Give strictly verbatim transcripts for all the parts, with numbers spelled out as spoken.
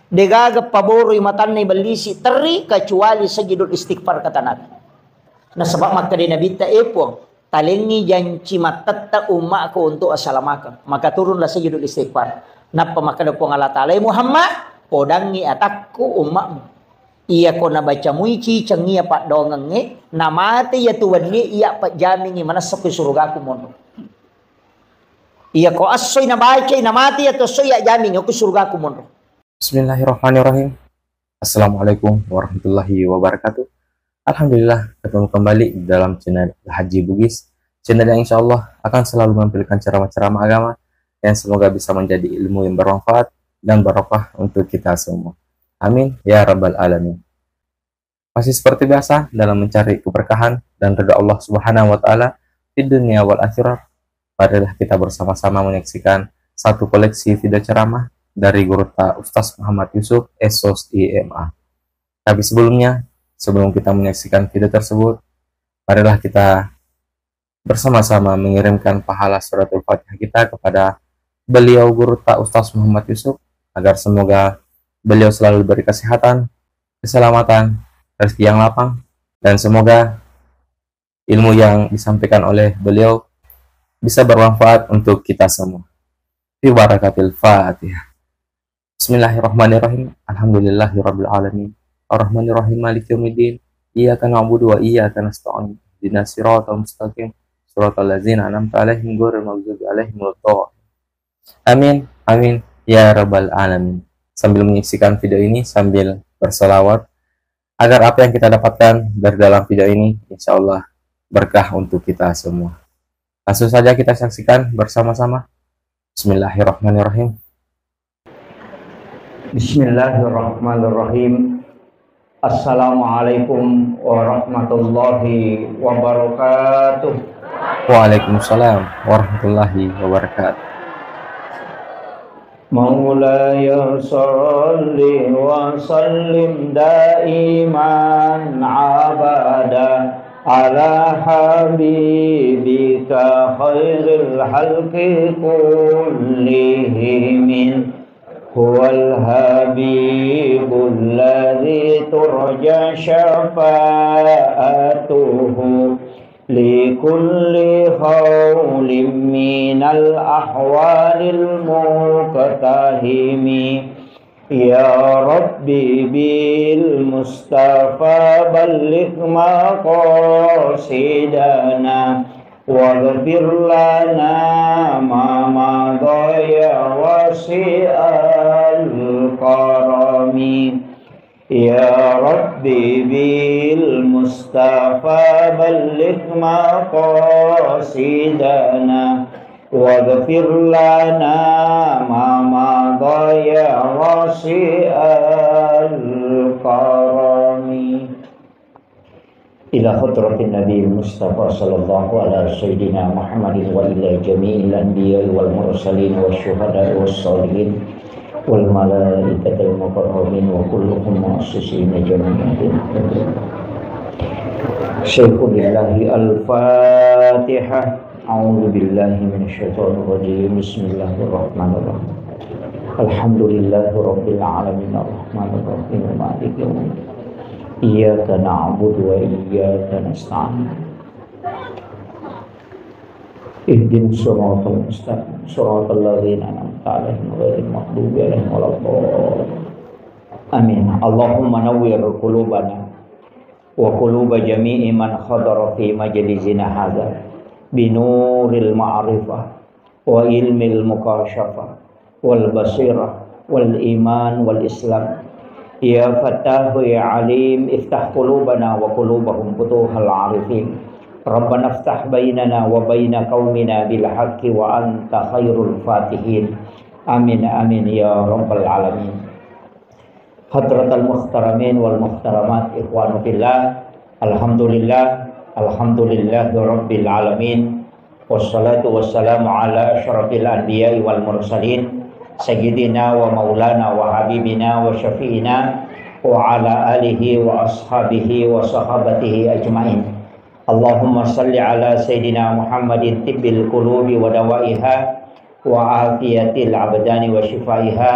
Degaga paboroi matanna ibellisi terri kecuali sajidul istighfar, kata Nabi. Nasaba makkeda Nabitta, "E Puang, talengngi janci mattetta ummaku untuk asalamakeng." Maka turunlah sajidul istighfar. Nappa makkeda Puang Allah Taala, "E Muhammad, podangngi atakku ummamu. Iyako nabaca mui ciceng iya paddoangengnge, namate iya tu wennie, iya pajjamingi manessa ku surugaku monro. Iyako essoi nabacai namate iya tu essoi, iya jamingi ku surugaku monro." Bismillahirrahmanirrahim. Assalamualaikum warahmatullahi wabarakatuh. Alhamdulillah, ketemu kembali dalam channel Haji Bugis, channel yang insya Allah akan selalu menampilkan ceramah-ceramah agama yang semoga bisa menjadi ilmu yang bermanfaat dan barokah untuk kita semua. Amin ya rabbal alamin. Masih seperti biasa, dalam mencari keberkahan dan ridha Allah Subhanahu wa Ta'ala di dunia wal akhirah, marilah kita bersama-sama menyaksikan satu koleksi video ceramah dari Gurutta Ustaz Muhammad Yusuf, S O S I M A. Tapi sebelumnya, sebelum kita menyaksikan video tersebut, marilah kita bersama-sama mengirimkan pahala suratul Fatihah kita kepada beliau, Gurutta Ustaz Muhammad Yusuf, agar semoga beliau selalu diberi kesehatan, keselamatan, rezeki yang lapang, dan semoga ilmu yang disampaikan oleh beliau bisa bermanfaat untuk kita semua. Fi barakatil Fatihah. Bismillahirrahmanirrahim. Alhamdulillahirabbil alamin. Arrahmanirrahim. Maliki yaumiddin. Iyyaka na'budu wa iyyaka nasta'in. Ihdinas siratal mustaqim. Siratal ladzina an'amta 'alaihim ghairil maghdubi 'alaihim waladdallin. Amin. Amin ya rabbal alamin. Sambil menyaksikan video ini, sambil berselawat, agar apa yang kita dapatkan dari dalam video ini, insya Allah, berkah untuk kita semua. Langsung saja kita saksikan bersama-sama. Bismillahirrahmanirrahim. Bismillahirrahmanirrahim. Assalamualaikum warahmatullahi wabarakatuh. Waalaikumsalam warahmatullahi wabarakatuh. مولاي صل وسلم دائما أبدا على حبيبك خير الخلق كلهم. هو الحبيب الذي ترجى شفاعته لكل هول من الأهوال المقتحم. يا رب بالمصطفى بلغ مقاصدنا واغفر لنا ما مضى يا واسع الكرم. يا رب بالمصطفى بلغ مقاصدنا واغفر لنا ما مضى يا واسع الكرم. إلى حضرة النبي المصطفى صلى الله على سيدنا محمد وإلى جميع الأنبياء والمرسلين والشهداء والصالحين والملائكة المقربين وكلهم مؤسسين جميعا. شيخ لله الفاتحة. أعوذ بالله من الشيطان الرجيم. بسم الله الرحمن الرحيم. الحمد لله رب العالمين. الرحمن الرحيم. مالك يوم الدين. إياك نعبد وإياك نستعين. اهدنا الصراط المستقيم. صراط الذين أنعمت عليهم غير المغضوب عليهم ولا الضالين. آمين. اللهم نور قلوبنا وقلوب جميع من حضر في مجلسنا هذا بنور المعرفة وعلم المكاشفة والبصيرة والإيمان والإسلام. يا فتاح يا عليم، افتح قلوبنا وقلوبهم فتوح العارفين. ربنا افتح بيننا وبين قومنا بالحق وأنت خير الفاتحين. آمين، آمين يا رب العالمين. حضرة المحترمين والمحترمات، إخوان في الله، الحمد لله، الحمد لله رب العالمين. والصلاة والسلام على أشرف الأنبياء والمرسلين، سيدنا ومولانا وحبيبنا وشفيعنا وعلى آله وأصحابه وصحابته أجمعين. اللهم صل على سيدنا محمد طب القلوب ودوائها وعافية الأبدان وشفائها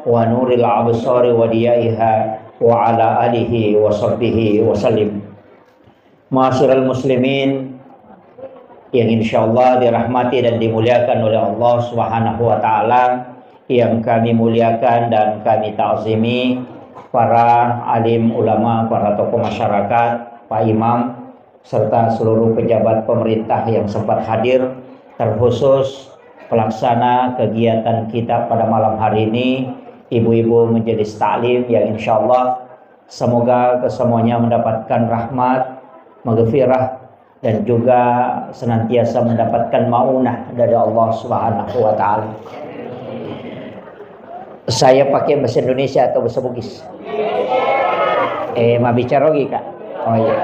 ونور الأبصار وضيائها وعلى آله وصحبه وسلم. Ma'asyiral muslimin yang insyaallah dirahmati dan dimuliakan oleh Allah Subhanahu wa Ta'ala, yang kami muliakan dan kami ta'zimi, para alim ulama, para tokoh masyarakat, Pak Imam, serta seluruh pejabat pemerintah yang sempat hadir, terkhusus pelaksana kegiatan kita pada malam hari ini, ibu-ibu majelis taklim yang insyaallah semoga kesemuanya mendapatkan rahmat, maghfirah, dan juga senantiasa mendapatkan maunah dari Allah Subhanahu wa Ta'ala. Saya pakai bahasa Indonesia atau bahasa Bugis? Eh, mabbicara lagi, Kak. Oh iya.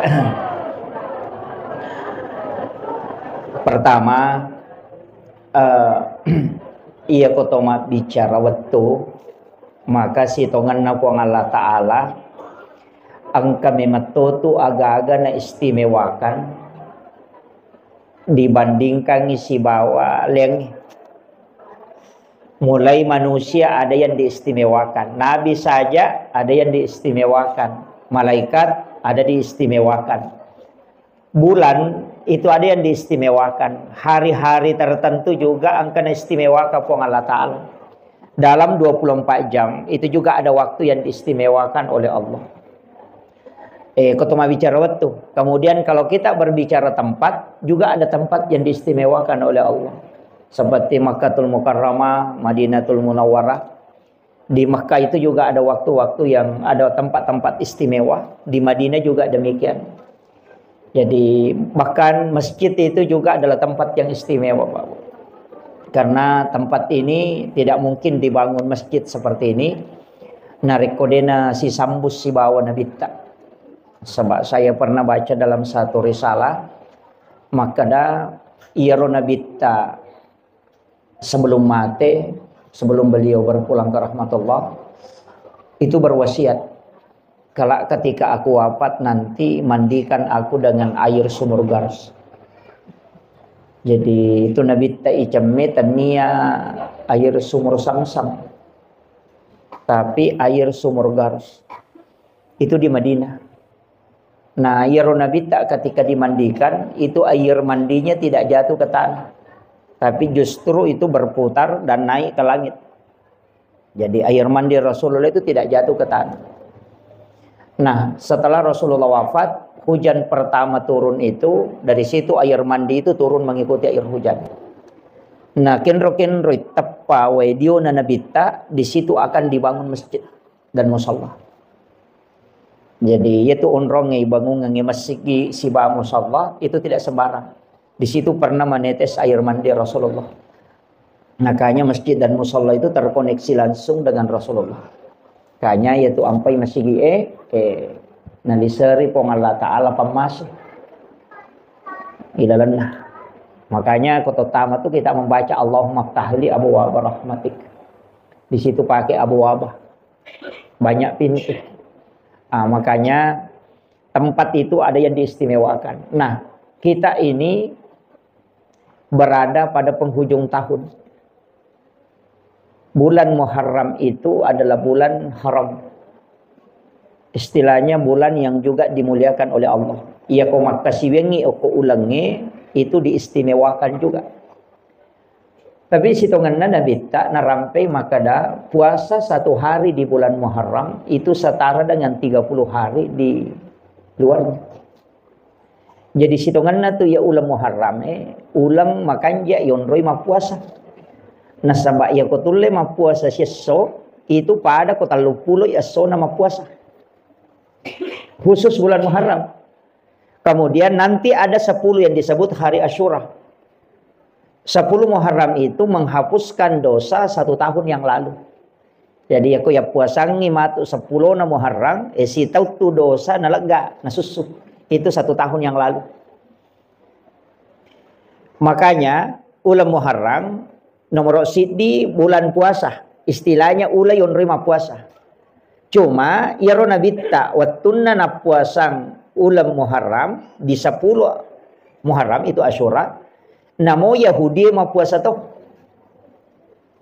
Pertama, eh, iya, ko to mabbicara wettu, maka sitongenna Puang Allah Ta'ala engka memetto tu aga-aga na istimewakan dibandingkangi sibawa leangngi. Mulai manusia ada yang diistimewakan, nabi saja ada yang diistimewakan, malaikat ada diistimewakan, bulan itu ada yang diistimewakan, hari-hari tertentu juga engka naistimewakan Puang Allah Ta'ala. Dalam dua puluh empat jam itu juga ada waktu yang diistimewakan oleh Allah. Eh, ko to mabbicara wettu. Kemudian kalau kita berbicara tempat, juga ada tempat yang diistimewakan oleh Allah. Seperti Makkatul Mukarramah, Madinatul Munawwarah. Di Makkah itu juga ada waktu-waktu yang ada tempat-tempat istimewa. Di Madinah juga demikian. Jadi bahkan masjid itu juga adalah tempat yang istimewa, Pak. Karena tempat ini tidak mungkin dibangun masjid seperti ini narekko dena sisambus sibawa nabitta. Sebab saya pernah baca dalam satu risalah, makkeda iyaro nabitta sebelum mate, sebelum beliau berpulang ke rahmatullah, itu berwasiat, "Kelak ketika aku wafat nanti, mandikan aku dengan air sumur Gars." Jadi itu nabitta icemme tennia air sumur Samsam. Tapi air sumur Gars itu di Madinah. Nah, iyaro nabitta ketika dimandikan, itu air mandinya tidak jatuh ke tanah. Tapi justru itu berputar dan naik ke langit. Jadi air mandi Rasulullah itu tidak jatuh ke tanah. Nah, setelah Rasulullah wafat, hujan pertama turun itu, dari situ air mandi itu turun mengikuti air hujan. Nah, kenro-kenro teppa wae diona nabitta, di situ akan dibangun masjid dan musalla. Jadi, itu onrongnge bangungengnge masigi siba musalla, itu tidak sembarang. Di situ pernah menetes air mandi Rasulullah. Makanya masjid dan musalla itu terkoneksi langsung dengan Rasulullah. Makanya yaitu ampai masigi e, eh, naliseri Puang Allah Ta'ala pammase ilalenna. Makanya ko to tama tu kita membaca Allahumma ftahli abwaaba rahmatik. Di situ pakai abwaaba. Banyak pintu. Ah, makanya tempat itu ada yang diistimewakan. Nah, kita ini berada pada penghujung tahun. Bulan Muharram itu adalah bulan haram. Istilahnya bulan yang juga dimuliakan oleh Allah. Iya ko makkasiwiangngi okko ulengnge itu diistimewakan juga. Tapi sitongenna nabitta narampei makkeda puasa satu hari di bulan Muharram itu setara dengan tiga puluh hari di luarnya. Jadi sitongenna tu ya uleng Muharram e, uleng makanja yonroi mappuasa. Nasaba ya ko tulle mappuasa siesso itu pada ko telluppulo essona mappuasa. Khusus bulan Muharram. Kemudian nanti ada sepuluh yang disebut hari Asyura. Sepuluh Muharram itu menghapuskan dosa satu tahun yang lalu. Jadi aku ya puasangi matu sepuluh na Muharram, eh, sitau tu dosa nalegga, nasussu. Itu satu tahun yang lalu. Makanya uleng Muharram nomor siddi bulan puasa. Istilahnya uleng yonroi mappuasa. Cuma iyaro nabitta wettunna nappuasang uleng Muharram di sepuluh Muharram itu Asyura, namo Yahudi mappuasa to.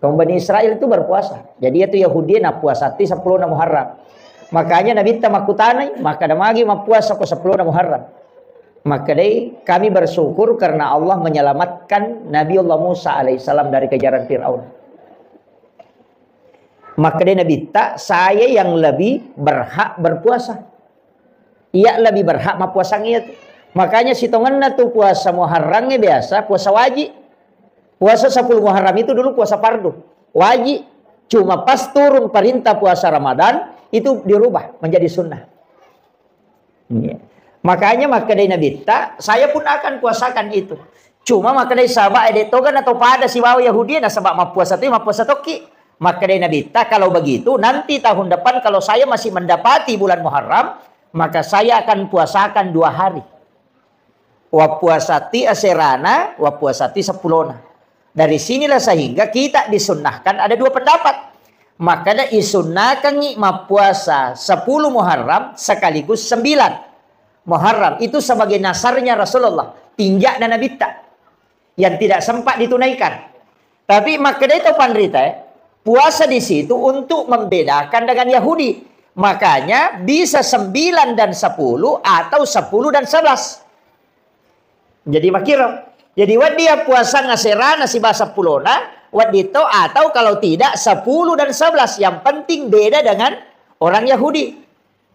Orang Bani Israel itu berpuasa. Jadi itu Yahudi na puasa ti sepuluh Muharram. Makanya Nabi ta makkutanai, maka ada magi mappuasa ko sepuluh Muharram. Maka dai kami bersyukur karena Allah menyelamatkan Nabi Allah Musa alaihissalam dari kejaran Firaun. Maka dai Nabi ta, saya yang lebih berhak berpuasa. Iya lebih berhak mappuasang iya tu. Makanya sitongenna tu puasa Muharram biasa puasa wajib. Puasa sepuluh Muharram itu dulu puasa fardu, wajib. Cuma pas turun perintah puasa Ramadan, itu dirubah menjadi sunnah. Iya. Makanya makkedai Nabi ta, saya pun akan puasakan itu. Cuma makkedai sahabat, eh, de toga na to pada sibawa Yahudi, nasaba mappuasa tu, mappuasa tokki. Makkedai Nabi ta, kalau begitu nanti tahun depan kalau saya masih mendapati bulan Muharram, maka saya akan puasakan dua hari. Wappuasati aserana, wappuasati sepulona. Dari sinilah sehingga kita disunnahkan ada dua pendapat. Makanya isunnakangi mappuasa sepuluh Muharram sekaligus sembilan Muharram. Itu sebagai nasarnya Rasulullah, tinjak dan Nabi ta yang tidak sempat ditunaikan. Tapi makkedai to panrita, eh, puasa di situ untuk membedakan dengan Yahudi. Makanya bisa sembilan dan sepuluh atau sepuluh dan sebelas. Jadi makkiro. Jadi wedding puasa aserana siba sepulona, wedding to atau kalau tidak sepuluh dan sebelas. Yang penting beda dengan orang Yahudi.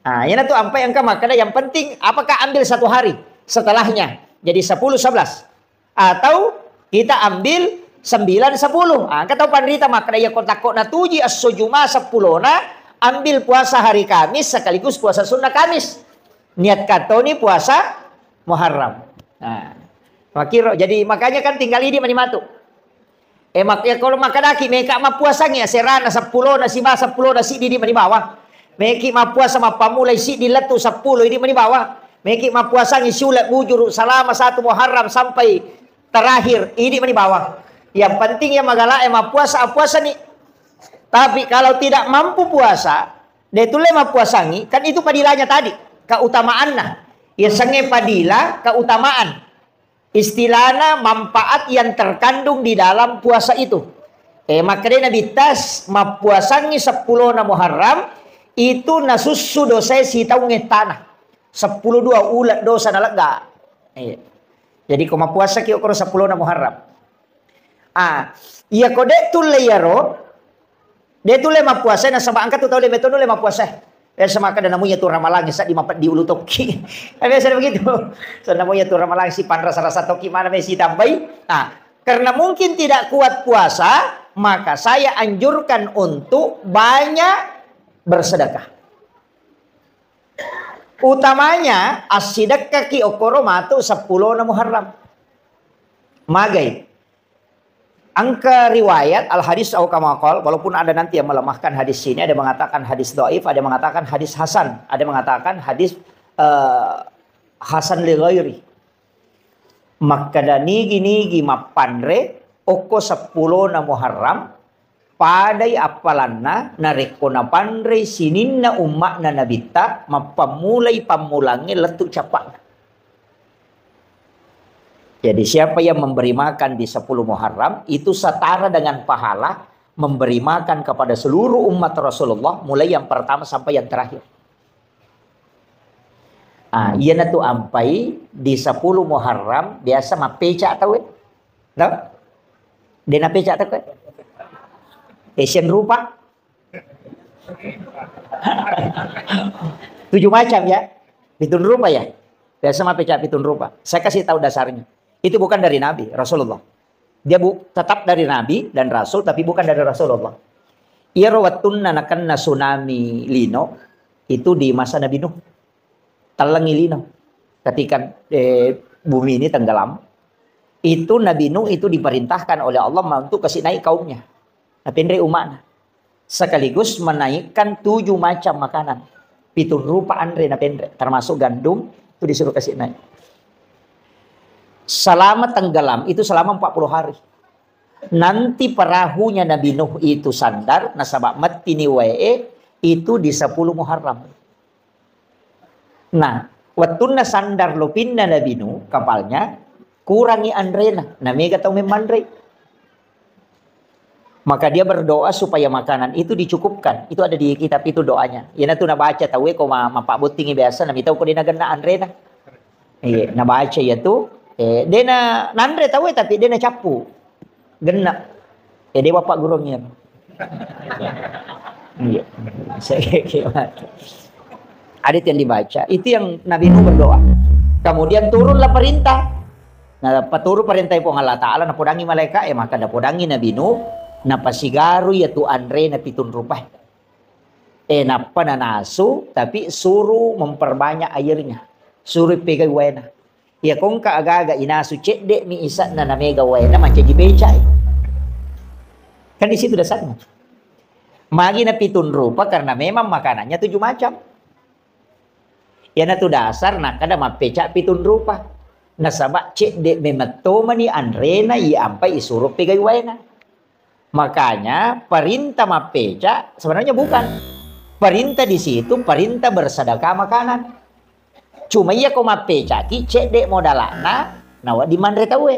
Nah, ini tuh ampai engka makkeda yang penting apakah ambil satu hari setelahnya. Jadi sepuluh sebelas. Atau kita ambil sembilan sepuluh. Ah, engka tau panrita makkeda, iya ko takko natuji esso Juma sepulona, ambil puasa hari Kamis sekaligus puasa sunnah Kamis. Niat katoni puasa Muharram. Nah, makkiro. Jadi makanya kan tinggal idi mani matu. Eh, mak-, ya, kalau makkedaki meka mappuasangi aserana sepulona siba sepulona siddi di mani bawang. Meki mappuasa mappammulai siddi lettu seppulo idi mani bawang. Meki mappuasangi siuleng bujuru salama satu Muharram sampai terakhir, idi mani bawang. Yang penting ya magala e mappuasa, appuasani. Tapi kalau tidak mampu puasa, de tulle mappuasangi, kan itu padilanya tadi, keutamaanna. Ya sange padila keutamaan. Istilahna manfaat yang terkandung di dalam puasa itu. Eh, makkedai Nabi ta, mappuasangi sepulona Muharram, itu nasussu dosae sitaungnge tanah. Seppulo dua uleng dosa nalegga. Iya. Jadi ko mappuasaki okoro sepulona Muharram. Ah, iya ko de tulle iyaro, de tulle mappuasa nasaba engka tu tau de metto nulle mappuasa. Eh, sama kada namunya tu ramalang seddi mapeddi ulu tokki. Kan biasa begitu. So namunya tu ramalang si panrasa-rasa tokki mana me sitambai. Nah, karena mungkin tidak kuat puasa, maka saya anjurkan untuk banyak bersedekah. Utamanya assidekkaki okoro matu sepulona Muharram. Magai. Engka riwayat al hadis au kama qal, walaupun ada nanti yang melemahkan hadis ini, ada mengatakan hadis dhaif, ada mengatakan hadis hasan, ada mengatakan hadis, eh, hasan li ghairi. Makkeda nigi-nigi mappanre okko sepulona Muharram, padai appalanna narekko napanrei sininna umma'na Nabitta, mappammulai pammulangnge lettu cappa'na. Jadi, siapa yang memberi makan di sepuluh Muharram, itu setara dengan pahala memberi makan kepada seluruh umat Rasulullah, mulai yang pertama sampai yang terakhir. Ah, iyanatu ampai di sepuluh Muharram biasa mappeca tau, eh. Tau? De' napeca tau, eh. Fashion rupa. Tujuh macam ya. Pitung rupa ya. Biasa mappeca pitung rupa. Saya kasih tahu dasarnya. Itu bukan dari Nabi, Rasulullah. Dia bu-, tetap dari Nabi dan Rasul, tapi bukan dari Rasulullah. Iyaro wettunna nakenna tsunami lino, itu di masa Nabi Nuh. Tellengi lino. Ketika, eh, bumi ini tenggelam, itu Nabi Nuh itu diperintahkan oleh Allah untuk kasih naik kaumnya. Napenre umatna. Sekaligus menaikkan tujuh macam makanan. Pitung rupa anre napenre, termasuk gandum, itu disuruh kasih naik. Selama tenggelam itu selama empat puluh hari. Nanti perahunya Nabi Nuh itu sandar, nasaba mettini wae, itu di sepuluh Muharram. Nah, wettunna sandar lopinna Nabi Nuh kapalnya, kurangi anrena, na mega tau memmanrei. Maka dia berdoa supaya makanan itu dicukupkan. Itu ada di kitab itu doanya. Iyanatu nabaca tauwe ko ma-, mapabbottingi biasa, namitau ko de nagenna anrena. Iya, nabaca iyatu, eh, de na-, nanre tauwe tapi de nacappu. Genna. Eh, de bapak gurung iya. Iya. Saya kayak mati. Ada itu yang dibaca. Itu yang Nabi Nuh berdoa. Kemudian turunlah perintah. Nah, paturun perintah Puang Allah Ta'ala, napodangi malaikat, eh, maka napodangi Nabi Nuh, napasigaru iyatu anrena pitung rupa. Eh, nappa nanasu, tapi suruh memperbanyak airnya. Suruh pegai waena. Iya, kongka aga-aga inasu cedde mi isa'na na mega waena mancaji pecai. Kan di situ dasarnya. Magi na pitung rupa karena memang makanannya tujuh macam. Iyanatu dasar nakkeda mappeca pitung rupa. Nasaba cedde memettomani anrena iya ampai isuro pegai waena. Makanya perintah mappeca sebenarnya bukan. Perintah di situ perintah bersedekah makanan. Cuma iya ko mappecaki cedde modalana nawa dimanre tauwe.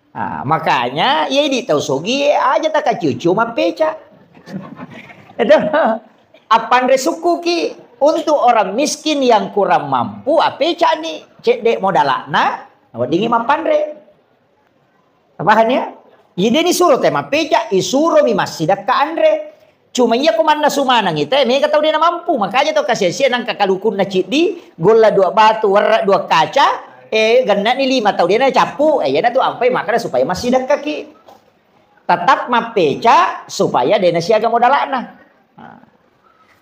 Ah, makanya iya idi tau sogi aja takaciu-ciu mappeca. Itu appanre sukkuki untuk orang miskin yang kurang mampu, apecani cedde modalana, nawa dingi mappanre. Paham ya? Jadi ini suruh te mappeca, isuro mi massidakka anre. Cuma iya ko mannasu maneng ita, mega tau de namampu. Makanya tau kasi-asia nangka kalukunna ciddi, golla dua batu, werra dua kaca, eh, gennani lima tau de nacappu, eh, iyanatu ampai makkeda supaya massidakkaki. Tetap mappeca supaya de nasiaga modalana. Nah.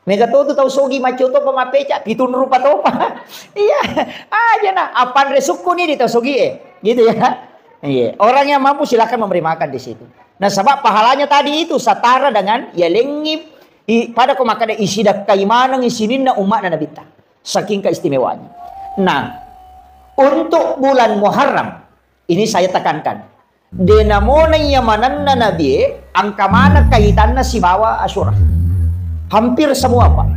Mega to tu tau sogi maccio topa mappeca, pitung rupa topa. Iya, aja na, appanre sukku ni di tau sogi e. Gitu ya. Iya, orang yang mampu silakan memberi makan di situ. Nasaba pahalanya tadi itu setara dengan ya lengi i-, pada ko makkeda isidakkai maneng sininna umma'na Nabitta. Saking keistimewanya. Nah, untuk bulan Muharram ini saya tekankan. De namona iya manenna Nabi e, engka maneng kaitanna sibawa Asyura. Hampir semua, Pak.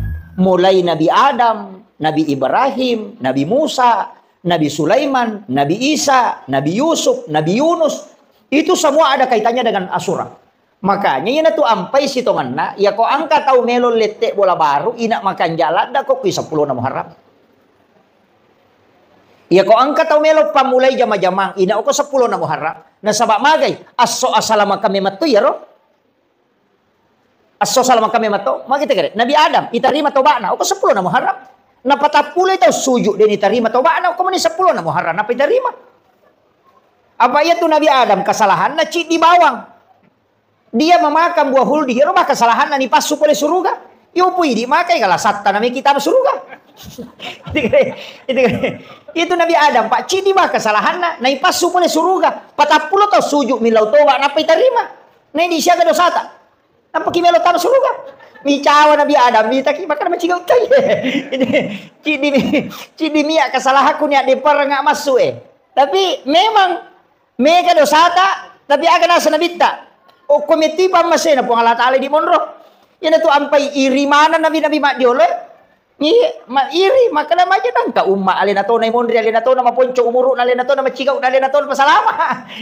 Mulai Nabi Adam, Nabi Ibrahim, Nabi Musa, Nabi Sulaiman, Nabi Isa, Nabi Yusuf, Nabi Yunus. Itu semua ada kaitannya dengan Asyura. Makanya iyanatu ampai sitongenna, iya ko engka tau melo lette bola baru, ina makanja ladda ko kui seppulo na Muharram. Iya ko engka tau melo pammulai jama-jamang, ina oko seppulo na Muharram. Nasaba magai, asso asalamakang memetto iyaro. Asso asalamakang memetto, magi tegere. Nabi Adam, itarima toba'na, oko seppulo na Muharram. Napatappuloi tau sujud, de nitarima toba'na, oko meni seppulo na Muharram, napa itarima. Apa iyatu Nabi Adam, kesalahanna ciddi bawang. Dia memakan buah huldi, iyaro bah kesalahanna nipassu pole suruga. Yopo idi makai gala satta nami kita suruga. Itu, itu, itu Nabi Adam, Pak, cidi bah kesalahanna, naipassu pole suruga. Patappulo tau sujud millau toba, nappa itarima. Nai di siaga dosata. Nappa ki melo tama suruga. Micawa Nabi Adam, mitaki makana macigau tai. Cidi, cidi mia kesalahanku ni adde perang massu e. Tapi memang mega dosata, tapi aga naseng nabitta. Okko metti pammasena Puang Allah Ta'ala di monro. Iyanatu ampai iri maneng nabi-nabi maddiolo e. Iya, ma-, iri, makkeda maja nangka umma alena tona monri, alena tona maponco umuru'na, alena tona macigau'na, alena tona pasalama.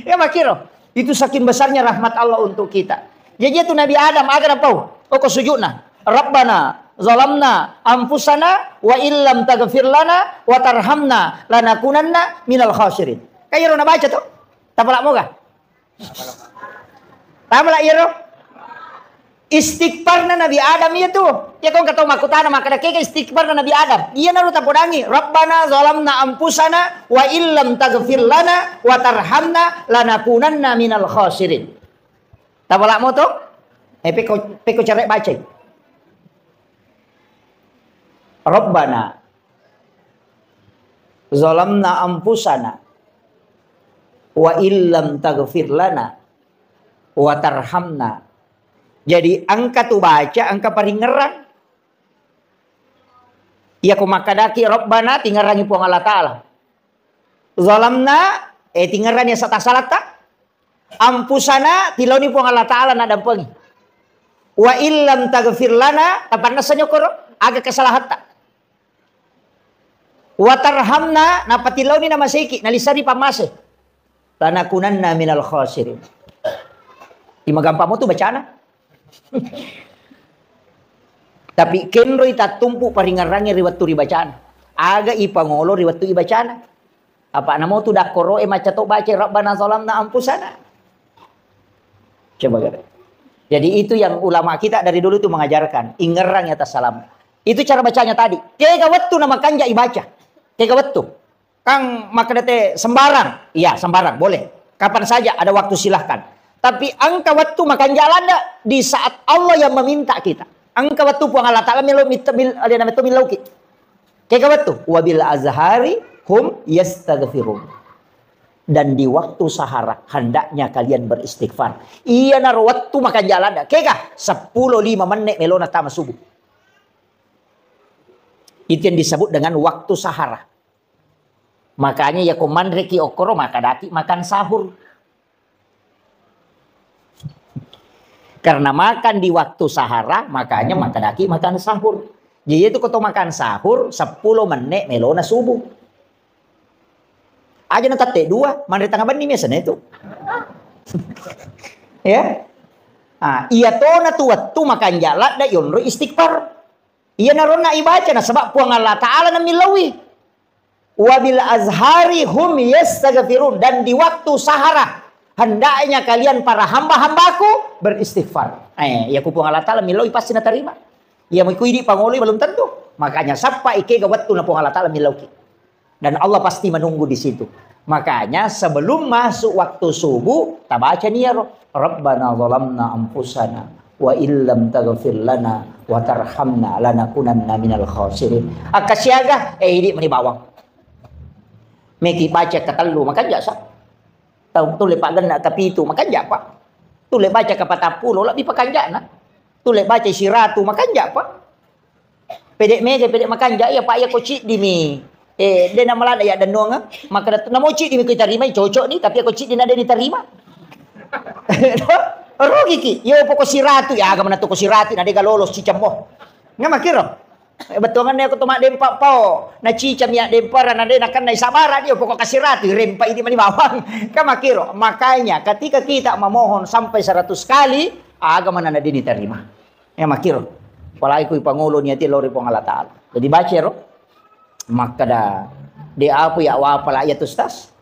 Ya makkiro. Itu saking besarnya rahmat Allah untuk kita. Jadi itu Nabi Adam aga napau? Okko sujudna. Rabbana zalamna anfusana wa illam taghfir lana wa tarhamna lanakunanna minal khasirin. Kayero nabaca to? Tapala moga? Tamala iyaro. Istighfarna Nabi Adam iya tu. Iya kong katau makkutana makkeda kega istighfarna Nabi Adam. Iya naru tapodangi, "Rabbana zalamna anfusana wa illam taghfir lana wa tarhamna lanakunanna minal khasirin." Tapala mo to? Eh, peko, peko cara bacai. Rabbana zalamna anfusana wa illam taghfir lana wa tarhamna. Jadi engka tu baca, engka paringerang. Iya ko makkadaki Rabbana, tingerangi Puang Allah Ta'ala. Zalamna, eh, tingerangi asa tasalatta. Anfusana, tilauni Puang Allah Ta'ala nadampengi. Wa illam taghfir lana, tapannessani okkoro, aga kesalahatta. Wa tarhamna, napatilauni namaseki, nalisani pammase. Lanakunanna minal khasirin. Imagampang mo tu bacana. Tapi kenroi tattumpu paringerrangnge ri wettu ribacana. Aga ipangolo ri wettu ibacana. Apa namo tu dakkoro'e macca to baca Rabbana zalamna anfusana. Coba kira. Jadi itu yang ulama kita dari dulu itu mengajarkan, ingerrang atas salam. Itu cara bacanya tadi. Kega wettu na makanja ibaca. Kega wettu. Kang makkeda te sembarang. Iya, sembarang, boleh. Kapan saja ada waktu silahkan. Tapi engka wettu makanja ladda di saat Allah yang meminta kita. Engka wettu Puang Allah Ta'ala melo mit-, mil-, alena metto millauki. Kega wettu, wabil azhari hum yastaghfirun. Dan di waktu sahara hendaknya kalian beristighfar. Iyanaro wettu makanja ladda. Kega, seppulo lima menit melona tama subuh. Itu yang disebut dengan waktu sahara. Makanya ya ko manreki okkoro, makadaki makan sahur. Karena makan di waktu sahara, makanya makadaki makan sahur. Jadi itu ko to makan sahur, seppulo menit melona subuh. Aja na tette dua, manre tengah benni biasanya itu. Ya. Ah, iya tona tu wettu makanja ladda yonro istighfar. Iyanaro na ibaca nasaba Puang Allah Ta'ala na millaui. Wabil azhari hum yastaghfirun. Dan di waktu sahara, hendaknya kalian para hamba-hambaku beristighfar. Eh, ya ku Puang Allah Ta'ala millaui pasti natarima. Ya mui ku idi pangoloi belum tentu. Makanya sappa ikega wettu na Puang Allah Ta'ala millauki. Dan Allah pasti menunggu di situ. Makanya sebelum masuk waktu subuh, tabaca niyaro, Rabbana zalamna anfusana wa illam taghfir lana wa tarhamna lanakunanna minal khasirin. Akka siaga, eh, idi mani bawang. Meki baca katellu, makanja sa. Tau tulle paggenna kapitu, makanja pa. Tulle baca kapatappulo, lebbi pakanjana. Tulle baca siratu, makanja pa. Pede mega, pede makanja, iya, Pak, iya ko ciddimi. Eh, de na malada ya dennuang, maka namo ciddimi ko tarimai, cocok ni, tapi ko ciddi na de ni tarima. Rugi ki, yo poko siratu, ya, aga mana to ko siratu, na de ga lolos cicammo. Nggak makiro. Eh, bettuanganna ko to maddempa pao, na cicami ya dempara, na de na kenna isabara dia, poko kasiratu, rempa ini mani bawang. Kan makiro. Makanya, ketika kita memohon sampai seratus kali, aga mana na de ni tarima. Ya, makkiro. Apalagi ku ipangolo niati lao ri Puang Allah Ta'ala. Jadi baca ro. Makkeda, de apa ya wa apala ya tu, Ustaz?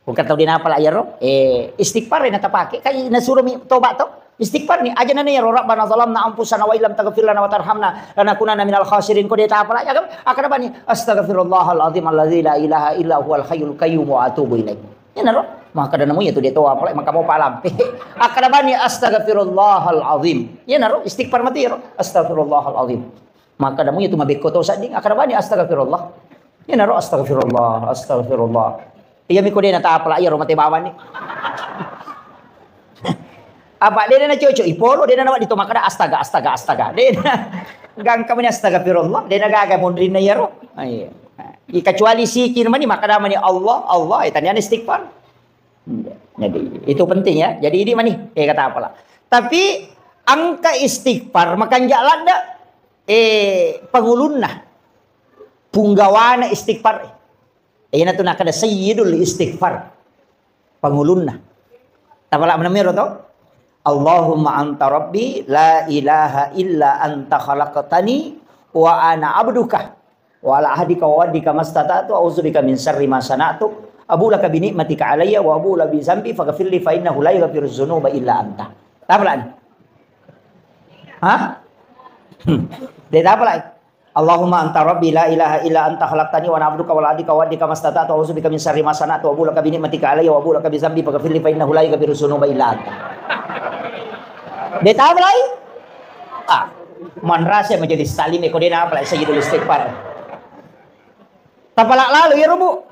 Bukan tau de na apala ya ro? Eh, istighfar na tapake. Kai nasuro mi toba to. Istighfar ni aja nani ro, Rabbana zalamna anfusana wa illam taghfir lana wa tarhamna lanakunanna minal khasirin. Ko de ta apala ya kan? Akkeda bani, astaghfirullahal azim alladzi la ilaha illa huwal hayyul qayyum wa atubu ilaih. Iyanaro, makkeda namu iya tu de to apalai maka mau palampe. Akkeda bani astaghfirullahal azim. Iyanaro istighfar mati ro. Astaghfirullahal azim. Makkeda namu iya tu mabekko to sadding. Akkeda bani astaghfirullah. Iyanaro astaghfirullah, astaghfirullah. Iya mi ko de na tapala iya ro mate bawang ni. Apa de na cocok ipolo, de na nawa di to makkeda astaga, astaga, astaga. De na gangka mani astagfirullah, de na gaga monrinna iyaro. Ah, iya. Nah, i-, kecuali zikir mani, makkeda mani Allah, Allah, eh, taniana istighfar. Jadi, itu penting ya. Jadi, ini mani, eh, kata apalah. Tapi, engka istighfar, makanja ladda, eh, pangulunna. Punggawana istighfar. Eh, ina tu nakkeda sayyidul istighfar. Pangulunna. Tapala menemiro to? Allahumma anta rabbi la ilaha illa anta khalaqtani wa ana abduka wa ala ahdika wa wa'dika mastata'tu a'udzu bika min syarri ma sana'tu abu laka bi ni'matika alayya wa abu laka bi dzambi faghfirli fa innahu la yaghfiru dzunuba illa anta. Tapala ni? Hah? Hmm. De tapala. Allahumma anta rabbi la ilaha illa anta khalaqtani wa ana abduka wa ala ahdika wa wa'dika mastata'tu a'udzu bika min syarri ma sana'tu abu laka bi ni'matika alayya wa abu laka bi dzambi faghfirli fa innahu la yaghfiru dzunuba illa anta. De tapalai? Ah, manrasa majelis taklim ko de na apalai sayyidul istighfar. Tapala lalu ya rubu.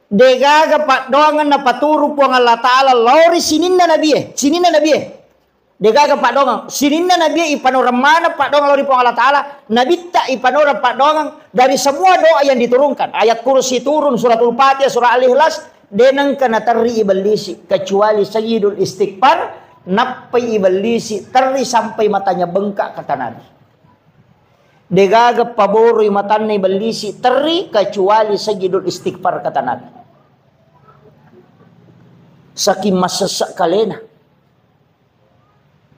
Degaga paddoangeng napaturu Puang Allah Ta'ala lao ri sininna nabie, sininna nabie. Degaga paddoangeng, sininna nabie ipanoreng maneng paddoangeng lao ri Puang Allah Ta'ala, nabitta ipanoreng paddoangeng dari semua doa yang diturunkan. Ayat kursi turun, suratul fatihah, surah al-ikhlas, denengka naterri ibellisi, kecuali sayyidul istighfar, nappai ibellisi terri sampai matanya bengkak kata Nabi. Degaga paboroi matanna ibellisi terri kecuali sayyidul istighfar kata Nabi. Saking masessa kalena.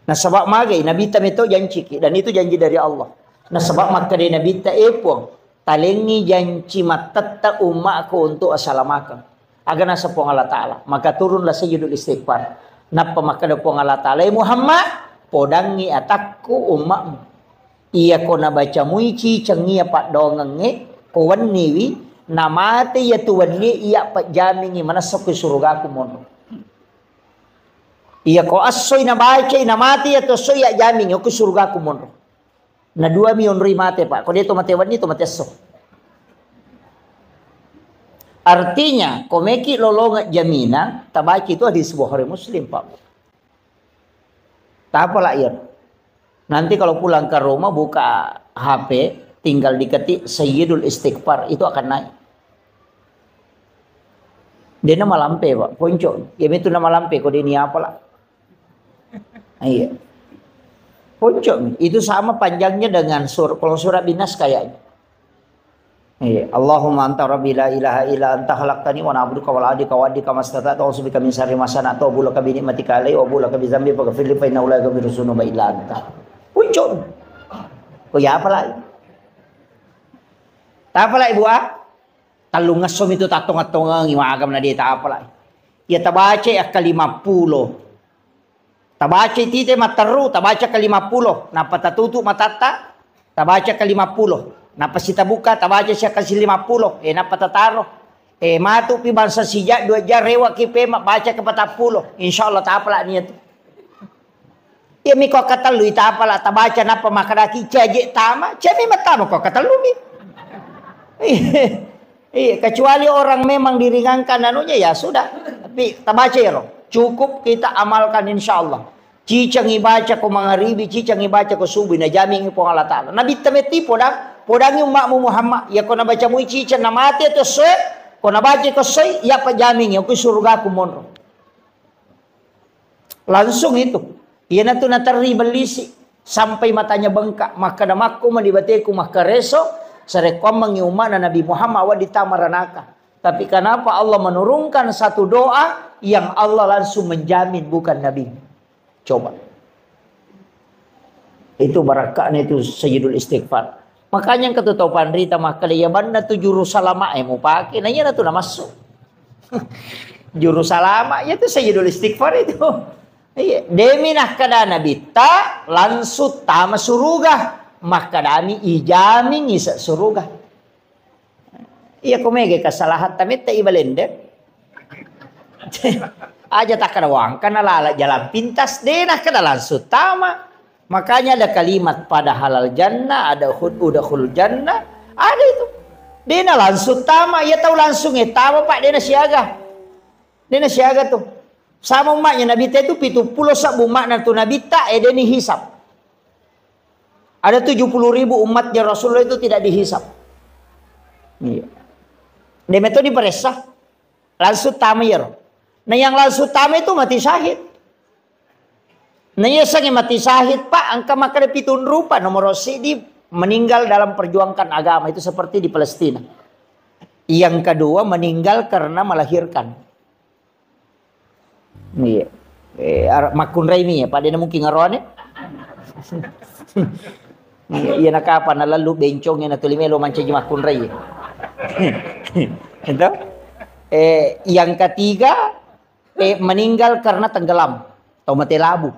Nasaba magai Nabitta meto janciki, dan itu janji dari Allah. Nasaba makkeda Nabitta, "Eh Puang, talengngi janci mattetta ummaku untuk asalamakeng." Aga naseng Puang Allah Ta'ala, maka turunlah Sayyidul Istighfar. Nappa makkeda Puang Allah Ta'ala, "Eh Muhammad, podangngi atakku ummamu. Iyako nabacamui ciceng iya paddoangengnge, ko wenniwi, namate iyatu wennie, iya pejjamingngi manessa ko surugaku monro. Iyako essoi nabacai, namate iyatu essoi, iya jamingngi ko surugaku monro." Na dua mi onroi mate, Pak. Ko de to mate wenni, to mate esso. Artinya, ko meki lolongeng jamina, tabaca itu hadis Bukhari Muslim, Pak. Tapala iya. Nanti kalau pulang ke rumah, buka H P, tinggal diketik Sayyidul Istighfar, itu akan naik. De namalampe, Pak. Ponco. Iya mitu namalampe, ko de ni apala. Iya. Ponco. Itu sama panjangnya dengan sur-, kalau surat Binas kayaknya. Iya. "Allahumma anta rabbi la ilaha illa anta khalaqtani wa ana abduka wa ana abduka wa ana abdika mastata'tu, a'udzubika min syarri ma sana'tu, abu'u laka bi ni'matika alayya wa abu'u laka bi dzambi faghfirli fa innahu la yaghfiru dzunuba illa anta." Ponco. Ko iya apala? Tapala, Ibu, ah? Tellungesso mitu tattongeng-tongengi, maga na de tapala. Iya tabacai akka limappulo. Tabacai tite matteru, tabaca akka limappulo. Nappa tatutu matatta, tabaca akka limappulo. Nappa sitabuka, tabaca si akka si limappulo. Eh, nappa tataro. Eh, matu pi bangsa sija dua jam, rewa ki pe mabbaca ke patappulo. Insya Allah tapala niatu. Iya mi ko katellu itapala tabaca nappa makkedaki caje tama, caje mi mattama ko katellu mi. Iya, kecuali orang memang diringankan anunya, ya sudah. Tapi tabaca ero. Cukup kita amalkan, insya Allah. Ciceng ibaca ko mangaribi, ciceng ibaca ko subuh, najamingi Puang Allah Ta'ala. Nabitta metti podang, podangi ummamu Muhammad. Ya ko nabaca mui ciceng namate to soe, ko nabaca ko soe, ya pajamingi, ya ko surugaku monro. Langsung itu. Iyanatu naterri bellisi sampai matanya bengkak. Makkeda, "Makko mani bateku makkareso, sarekkuammengngi umma'na Nabi Muhammad wedding tama ranaka." Tapi kenapa Allah menurunkan satu doa yang Allah langsung menjamin bukan Nabi? Coba. Itu barakka'na itu Sayyidul Istighfar. Makanya engka tu tau panrita makkeda, "Iya banna tu juru salama e mupake." Nah, iyanatu namassu. Juru salama, iya tu Sayyidul Istighfar itu. Iya, demi nakkeda Nabitta langsung tama suruga. Makkedami, "Ijamin ise suruga." Iya, ko mega kesalahan tametta i balende. Aja takkeda wangkana lala jalan pintas, de nakkeda langsung tama. Makanya ada kalimat pada halal jannah, ada hud-, udkhul jannah, ada itu. De na langsung tama, iya tau langsung e tama, Pak, de na siaga. De na siaga tu. Sama umatnya Nabitta itu pitu pulo sabbu umatna tu Nabitta, e de ni hisab. Ada tujuh puluh ribu umatnya Rasulullah itu tidak dihisab. Iya. De metto diperessa. Langsung tama iyaro. Nah, yang langsung tama itu mati syahid. Nah, iya sangi mati syahid, Pak, engka makkeda pitung rupa, nomor sidi meninggal dalam perjuangkan agama itu seperti di Palestina. Yang kedua meninggal karena melahirkan. Iya. Eh, ar-, makkunrai mi ya, pada mungkin ngarone. Iya, iya, nakapa nalallu bencong na tuli melo mancaji makkunrai. Itu. Eh, yang ketiga, eh, meninggal karena tenggelam atau mati labu.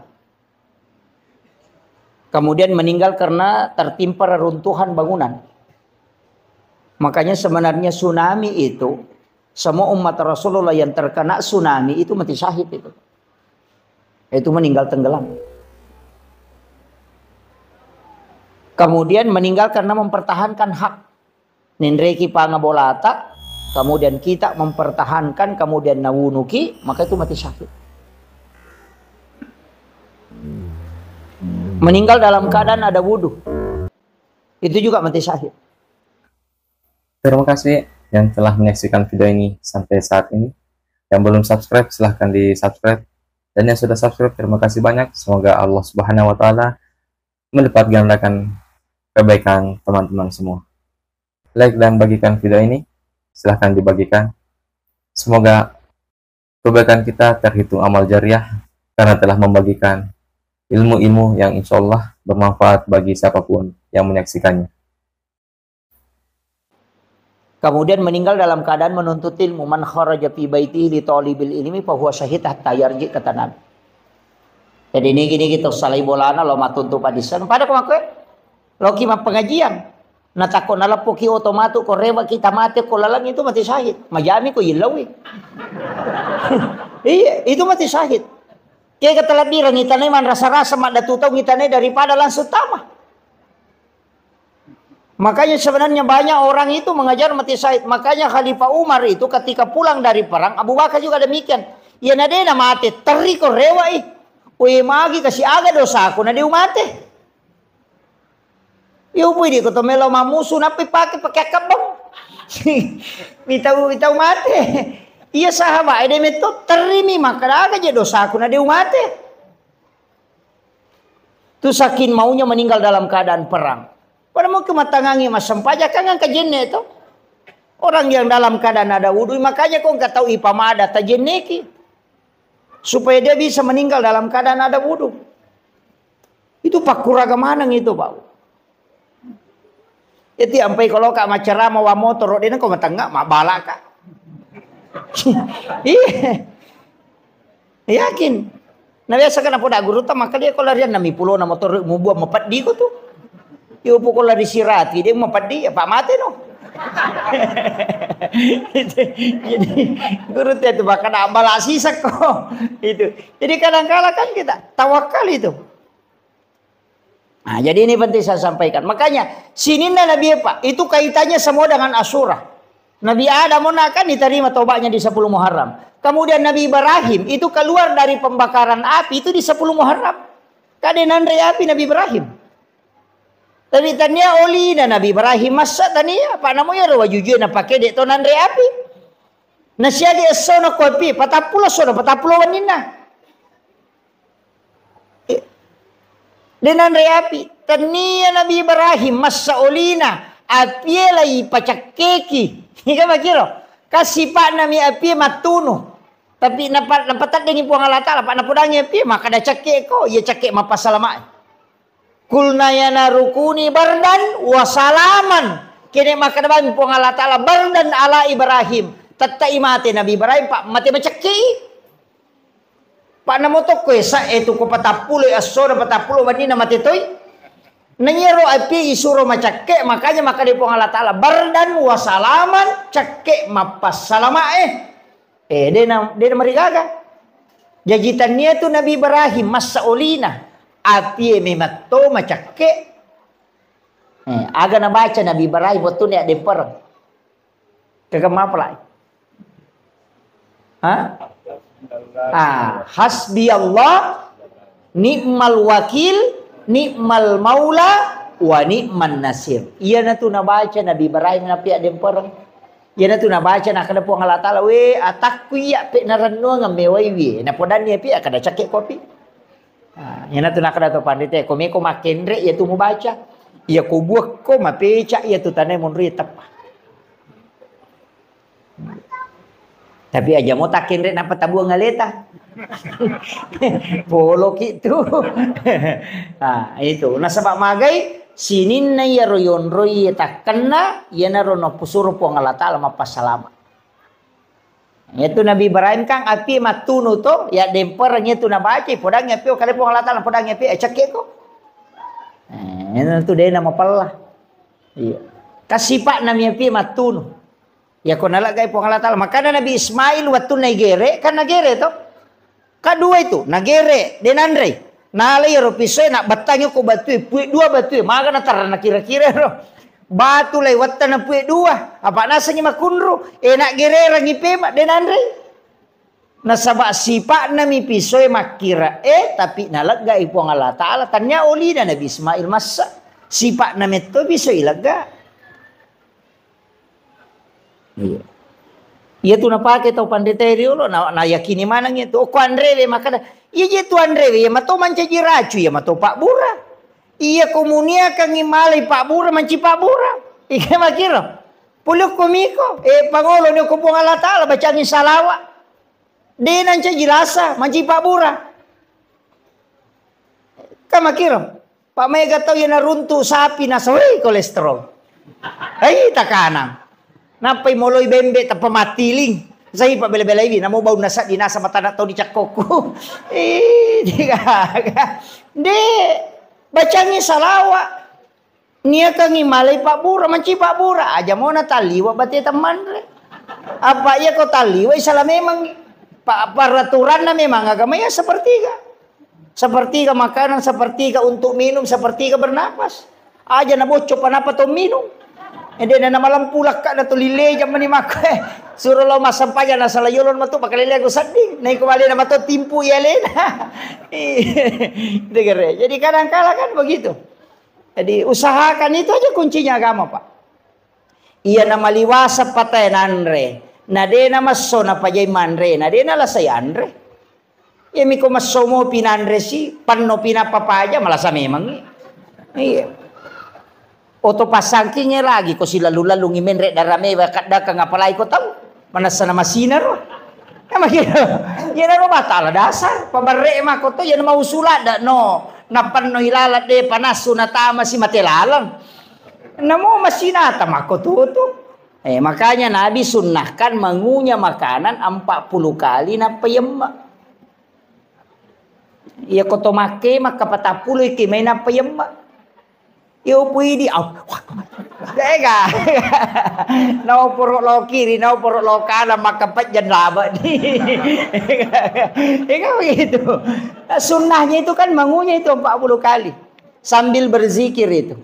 Kemudian meninggal karena tertimpa reruntuhan bangunan. Makanya sebenarnya tsunami itu, semua umat Rasulullah yang terkena tsunami itu mati syahid itu. Itu meninggal tenggelam. Kemudian meninggal karena mempertahankan hak. Nenreki panga bolata, kemudian kita mempertahankan, kemudian nawunuki, maka itu mati syahid. Meninggal dalam keadaan ada wudhu, itu juga mati syahid. Terima kasih yang telah menyaksikan video ini sampai saat ini. Yang belum subscribe, silahkan di-subscribe. Dan yang sudah subscribe, terima kasih banyak. Semoga Allah Subhanahu wa Ta'ala melipat gandakan kebaikan teman-teman semua. Like dan bagikan video ini. Silahkan dibagikan. Semoga kebaikan kita terhitung amal jariah karena telah membagikan ilmu-ilmu yang insya Allah bermanfaat bagi siapapun yang menyaksikannya. Kemudian meninggal dalam keadaan menuntut ilmu. Man kharaja fi baitihi li talibil ilmi fahuwa syahid hatta yarji, kata Nabi. Jadi nigi-nigi to salai bolana lo matuntu padiseng. Pada ko makkoe, loki mappengajian. Natakko naleppoki oto matu ko rewa kita mate ko laleng itu mati syahid. Majami ko yellauwi. Iya, itu mati syahid. Kega talabbirangi tanai manrasa-rasa maddatu tau ngitanai daripada langsung tama. Makanya sebenarnya banyak orang itu mengajar mati syahid. Makanya Khalifah Umar itu ketika pulang dari perang, Abu Bakar juga demikian. Iya na dena mate, terri ko rewai. Weh, magi kasi aga dosaku na deu mate. Yo pui di ko to melo mamusu, nappi pake, pake akkabbang. Mitau, mitau mate. Iya sahabat, ede metto terri mi, maka aga je dosaku na deu mate. Tu saking maunya meninggal dalam keadaan perang. Pada mau kematangangi massempajang kan engka jenne to. Orang yang dalam keadaan ada wudu, makanya ko engka tau ipamada tajenneki. Supaya dia bisa meninggal dalam keadaan ada wudu. Itu pakkuraga maneng itu, Pak. Jadi ampai kalau ka macerama wa motoro, dena ko matengnga, mabalaka. Iya. Yakin. Na biasa kan apa dak guru ta, maka dia ko larian nami pulo na motor mubuang mapeddi ko tu. Yo poko lari sirati, dia mapeddi, apa mate no. Jadi guru tu, itu bahkan abala sisak ko. Itu. Jadi kadang kala kan kita tawakal itu. Nah, jadi ini penting saya sampaikan. Makanya, sininna Nabi Eva, itu kaitannya semua dengan Asyura. Nabi Adam kan diterima tobatnya di sepuluh Muharram. Kemudian Nabi Ibrahim itu keluar dari pembakaran api itu di sepuluh Muharram. Kade nanre api Nabi Ibrahim. Tapi tania olina Nabi Ibrahim masa tania, apa namo ya wajujue na pake dek to nanre api. Nasiagi essona ko api, patappulo essona, patappulo wenninna. Eh, de nanre api. Tania Nabi Ibrahim massa olina, apie lai pacakkeki. Ika makiro. Kasipa'na mi apie mattunu. Tapi napa-, napateddengi Puang Allah Ta'ala, pa napodangi apie, maka da cakke ko, iya cakke mappasalamae. Kulna ya naru kuni bardan wa salaman. Kene makkeda bang Puang Allah Ta'ala, bardan ala Ibrahim. Tettai mate Nabi Ibrahim, pa mate macakkei. Pa namo tokko esa e tu ko patappulo assona patappulo wenninna mate toi. Nanyero api isuro macakke, makanya makkeda Puang Allah Ta'ala, bardan wa salaman, cakke mappassalama e. Eh, dena, dena marigaga. Jaji tania tu Nabi Ibrahim massa olina, apie memang to macakke. Eh, aga nabaca Nabi Ibrahim wettunna yaddempereng? Kega mapalai? Ha? Ah, hasbi Allah, ni'mal wakil, ni'mal maula, wa ni'man nasir. Iyanatu nabaca Nabi Ibrahim napi yaddempereng. Iyanatu nabaca, nakkeda Puang Allah Ta'ala, "We, atakku iya pe narennuang mewaiwi." Napodanni api, akkeda cakke kopi. Ah, iyanatu nakkeda to pandita, ko meko makkenre, iyatu mubaca. Iya ko buakko, mapeca, iyatu tanae monro, iya teppa. Tapi aja mo takkenre nappa tabuang aleta. Poloki tu. Ah, itu. Nasaba magai sininna iyaro yonroi takkenna, iyanaro napusuro Puang Allah Ta'ala mappassalama. Iyatu Nabi Ibrahim kan api mattunu to, yaddempereng iyatu nabaca, podangi api, oh, kale Puang Allah Ta'ala, podangi api, eh, cakke ko. Eh, itu dena mapella. Iya. Kasipa'na mi api mattunu. Iya ko naleggai Puang Allah Ta'ala. Makana Nabi Ismail wettunna igere, kan nagere to. Kadua itu, nagere, de nanrei. Nalai iyaro pisoe, nabbattangi ko batue, pue dua batue, maga natarana kira-kira ro. Batu lai wattana pue dua, apa nasengi makunru, eh, naggererangi pema, de nanrei. Nasaba sipa'na mi pisoe makkira, eh, tapi naleggai Puang Allah Ta'ala, tania olina Nabi Ismail massa. Sipa'na metto pisoe ilegga. Iya. Iya tu napake tau pandita riolo, na, na yakini maneng itu. Oh, ko anrewe makkeda, iya je tu anrewe, iya mato mancaji racu, iya mato pabbura. Iya komuniakangi malai pabbura, manci pabbura. Ika makiro. Pulukku miko, eh, pangolo ni ko Puang Allah Ta'ala, bacangi salawa. De nancaji lasa, manci pabbura. Makiro. Pak maega tau iya naruntu sapi nasawai kolesterol. Hei, takanang. Nappai moloi bembe tappa mattiling. Sai pa bela-belaiwi namo bau nasa dinasa matana tau dicakkokku. Ih, digaga. De, bacangi salawa. Niakangi malai pabbura, manci pabbura. Aja mona talliwa bate temmanre. Apa iya ko talliwa isala memang pa-, peraturanna memang agama ya sepertiga. Sepertiga makanan, sepertiga untuk minum, sepertiga bernapas. Aja na bocco panapa to minum. Ede na malam pulakka na to lile jamani makko, eh. Suro lo massempajang na sala yolo matu pakalele ko sedding. Na iko bale na mato timpu ya lena. Degere. Jadi kadang kala kan begitu. Jadi usahakan itu aja kuncinya agama, Pak. Iya na maliwasa patae nanre. Na de na masso na pajai manre. Na de na lasai anre. Iyami ko massomopi nanresi, pannopi nappa paja, malasa memangngi. Iya. Oto passangkingnge lagi ko silalung-lalungngi menre daramewa kaddakang apalagi ko tau. Manessa na masinaro. Ya makiro. Iyanaro batala dasar, pabarre mako to, iyana mau suladda no. Napannoi lalat de panassu natamasi mate laleng. Namo masinata mako tutu. Eh, makanya Nabi sunnahkan mengunyah makanan empat puluh kali nappa yemma. Iya ko to makke makka patappulo iki mai nappa yemma. Iyo puidi au. Ega. Nau poro lo kiri, nau poro lo kanan makka pejjang laba di. Ega begitu. Sunnahnya itu kan mengunyah itu empat puluh kali sambil berzikir itu.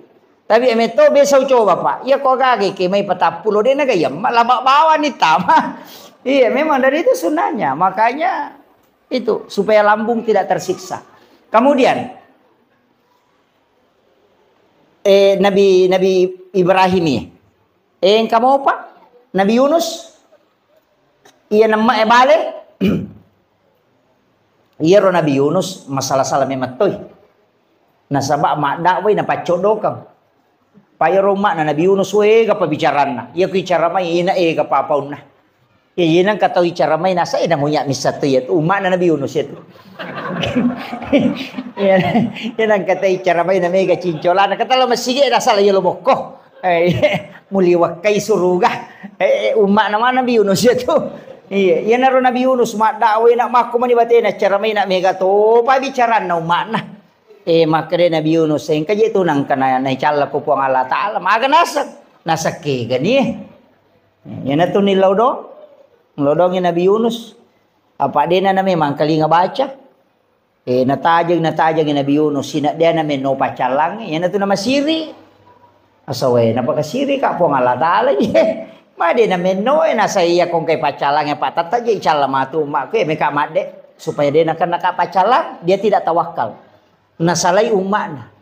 Tapi emetto besau coba, Pak. Iya ko gage ke mai patappulo de naga yemma laba bawani tama. Iya, memang dari itu sunnahnya. Makanya itu supaya lambung tidak tersiksa. Kemudian eh, Nabi Nabi Ibrahim ini. Eh, engka mopa Nabi Yunus. Iya nemma e bale. Iyaro Nabi Yunus masala-sala memettoi. Nasaba maddakwai napaccoddokang. Payaro umma'na Nabi Yunus, wega pabicaranna. Iya ku icara mai ina ega papaunna. Iya, iya nangka tau icara mai nasa ina munya missa tu iya tu umma'na Nabi Yunus iya tu. Iya, iya nangka tau icara mai na mega cincolana. Katala masigi nasa la iya lo bokko. Eh, muli wakkai suruga. Eh, umma'na mana Nabi Yunus iya tu. Iya, iya naro Nabi Yunus maddakwai na makko mani batena cara mai na mega to pabicaranna umma'na. Eh, makkeda Nabi Yunus, "Engka je tu nangka na, naicalla ko Puang Allah Ta'ala." Maga naseng? Naseng kegani. Iyanatu nillau do. Nillau dongi Nabi Yunus. Apa dena na memang kalinga baca. Eh, natajeng, natajeng Nabi Yunus, sina dena menno paccallang, iyanatu namasiri. Asawe, napakasiri ka Puang Allah Ta'ala, ye. Made na menno, eh, nasai iya kongkai paccallang, eh, patatta je icalla matu, makku, eh, meka madde, supaya dena kena ka paccallang, dia tidak tawakal. Nasalai umma'na.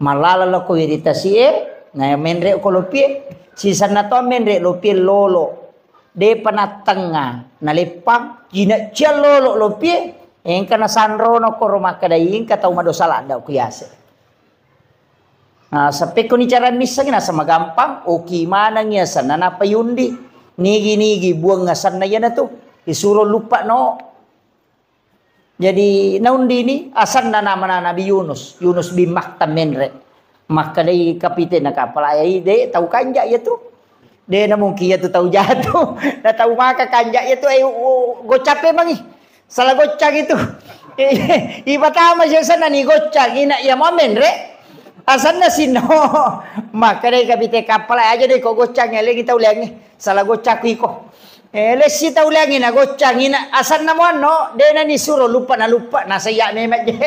Mallala loko wiri tasi'e, na menre ko lopie. Sisenna to menre lopie lolo. Depa nattengnga, naleppang, kinecciang lolo lopie. Engka nasanrono koro makkedai engka tau madosa ladda ku yase. Nah, seppekko ni cara missengi nasa magampang, oki maneng yasenna nappa yundi. Nigi-nigi buang asenna iyanatu. Isuro luppa no. Jadi naundini asenna namana Nabi Yunus, Yunus bin Matta menre. Makkedai kapitena kapala, "Ai, de tau kanja iyatu. De na mungkin iyatu tau jatu. Na tau maka kanja iyatu, ai, u-, u-, goccape mangi. Salah goccang itu." Ipatama si asenna ni goccang, ina iya mau menre. Asenna sinno. Makkedai kapite kapala, "Aja de ko goccang, elengi tau leangi. Salah goccakku iko." Eh, lessi tau leangi na goccangi na asenna muanno, de na nisuro luppa na luppa, na saya memang je.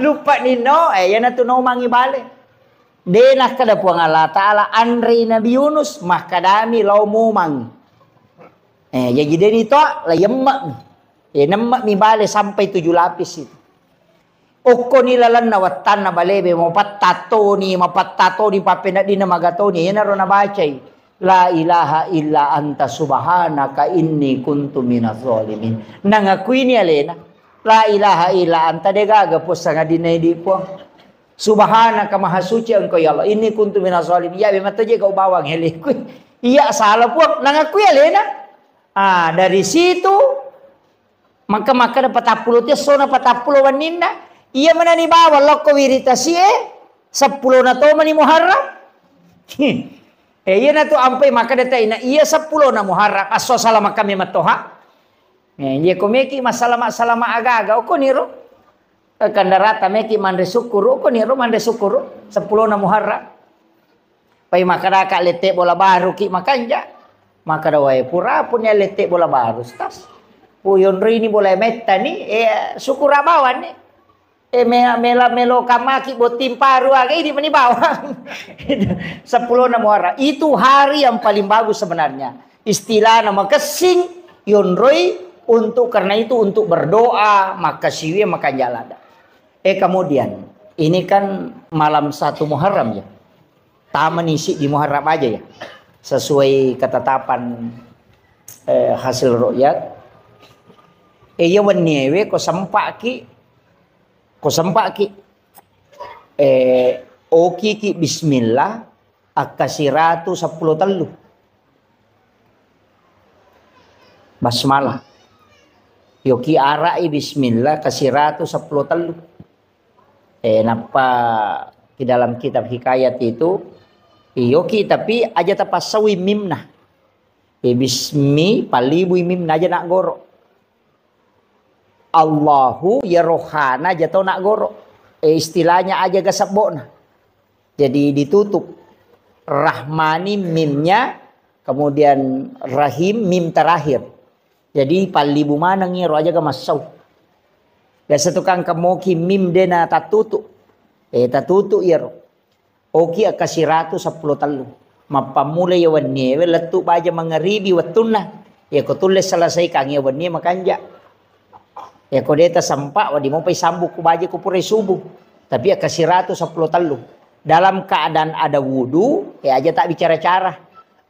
Luppa ninno, eh, iyanatu no mangi bale. De nakkeda Puang Allah Ta'ala, anrei Nabi Yunus, makkedami lao momang. Eh, jaji de ni to, la yemme'mi. Eh, nemme'mi bale sampai tujuh lapis itu. Okkoni lalenna wettanna balebe, mapattatoni, mapattatoni, pappeneddinna magatoni, iyanaro nabacai, "La ilaha illa anta subhanaka inni kuntu minaz zalimin." Nangakuini alena, "La ilaha illa anta, degaga puang sangadinna idi Puang. Subhanaka, maha suci engkau ya Allah, inni kuntu minaz zalimin." Iya, memang to je kau bawang eleku. Iya, salah Puang, nangakui alena. Ah, dari situ Maka, makkeda patappulo ti essona patappulo wenninna, Iya manani bawang lokko wiritasie, seppulona tomani Muharram. Eh, iya natu ampai makkeda taina iya seppulona Muharram, asso salama kami mattoha. Eh, iya ko meki masalama-salama agaga, okko niro. Eh, kandarata meki manre sukkuru, okko niro manre sukkuru, seppulona Muharram. Pai makkadaka lette bola baru ki makanja. Makkada wae pura punya lette bola baru, stas. Puyonro ini bola metta ni, eh, syukur bawang ni. Eh, me-, mela melo kamaki botting paru aga ini meni bawang. Seppulona Muharram. Itu hari yang paling bagus sebenarnya. Istilahnya makessing, yonroi untuk, karena itu untuk berdoa, maka siwi makanja lada. Eh, kemudian ini kan malam satu Muharram ya. Tamani isi di Muharram aja ya. Sesuai ketetapan, eh, hasil ru'yat. Eh, iya wenniewe ko sempaki, ko sempaki. Eh, oki ki bismillah, akkasiratu seppulo tellu. Basmalah. Yoki arai bismillah, kasiratu seppulo tellu. Eh, nappa di dalam kitab hikayat itu, iyoki tapi aja tapassaui mimna. Eh, bismi, pallibui mimna aja naggoro. Allahu, ya rohana aja to naggoro. Eh, istilahnya aja ga sebbokna. Jadi ditutup. Rahmani mimnya, kemudian Rahim mim terakhir. Jadi pallibu maneng iyaro aja ga massau. Biasa tukang kemoki mim dena tatutu. Eh, tatutu iyaro. Oki akkasiratu seppulo tellu. Mappammula iya wenniewe lettu baja mangaribi wettunna. Iya ko tulle selesaikan iya wennie makanja. Iya ko deta sempa wadi mopai sambu ku baja ku purai subuh. Tapi akkasiratu seppulo tellu. Dalam keadaan ada wudu, ya aja tak bicara-cara.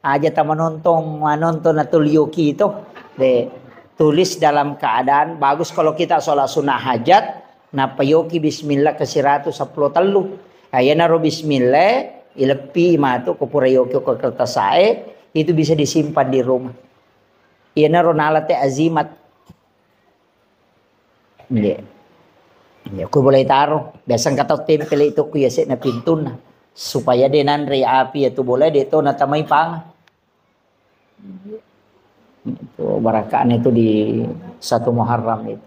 Aja ta manontong, manontong na tuli yoki to. De, tulis dalam keadaan bagus kalau kita sholat sunnah hajat, nappa yoki bismillah kasiratu seppulo tellu. Ayanaro bismillah, ileppi matu ko pura yoki ko kertas ae, itu bisa disimpan di rumah. Iyanaro nalate azimat. Nggih. Ya, ku boleh taruh. Biasa engka tau tempel itu ku yasekna pintunna. Supaya de nanre api ya tu boleh de to natamai pang. Itu barakahnya itu di satu Muharram itu.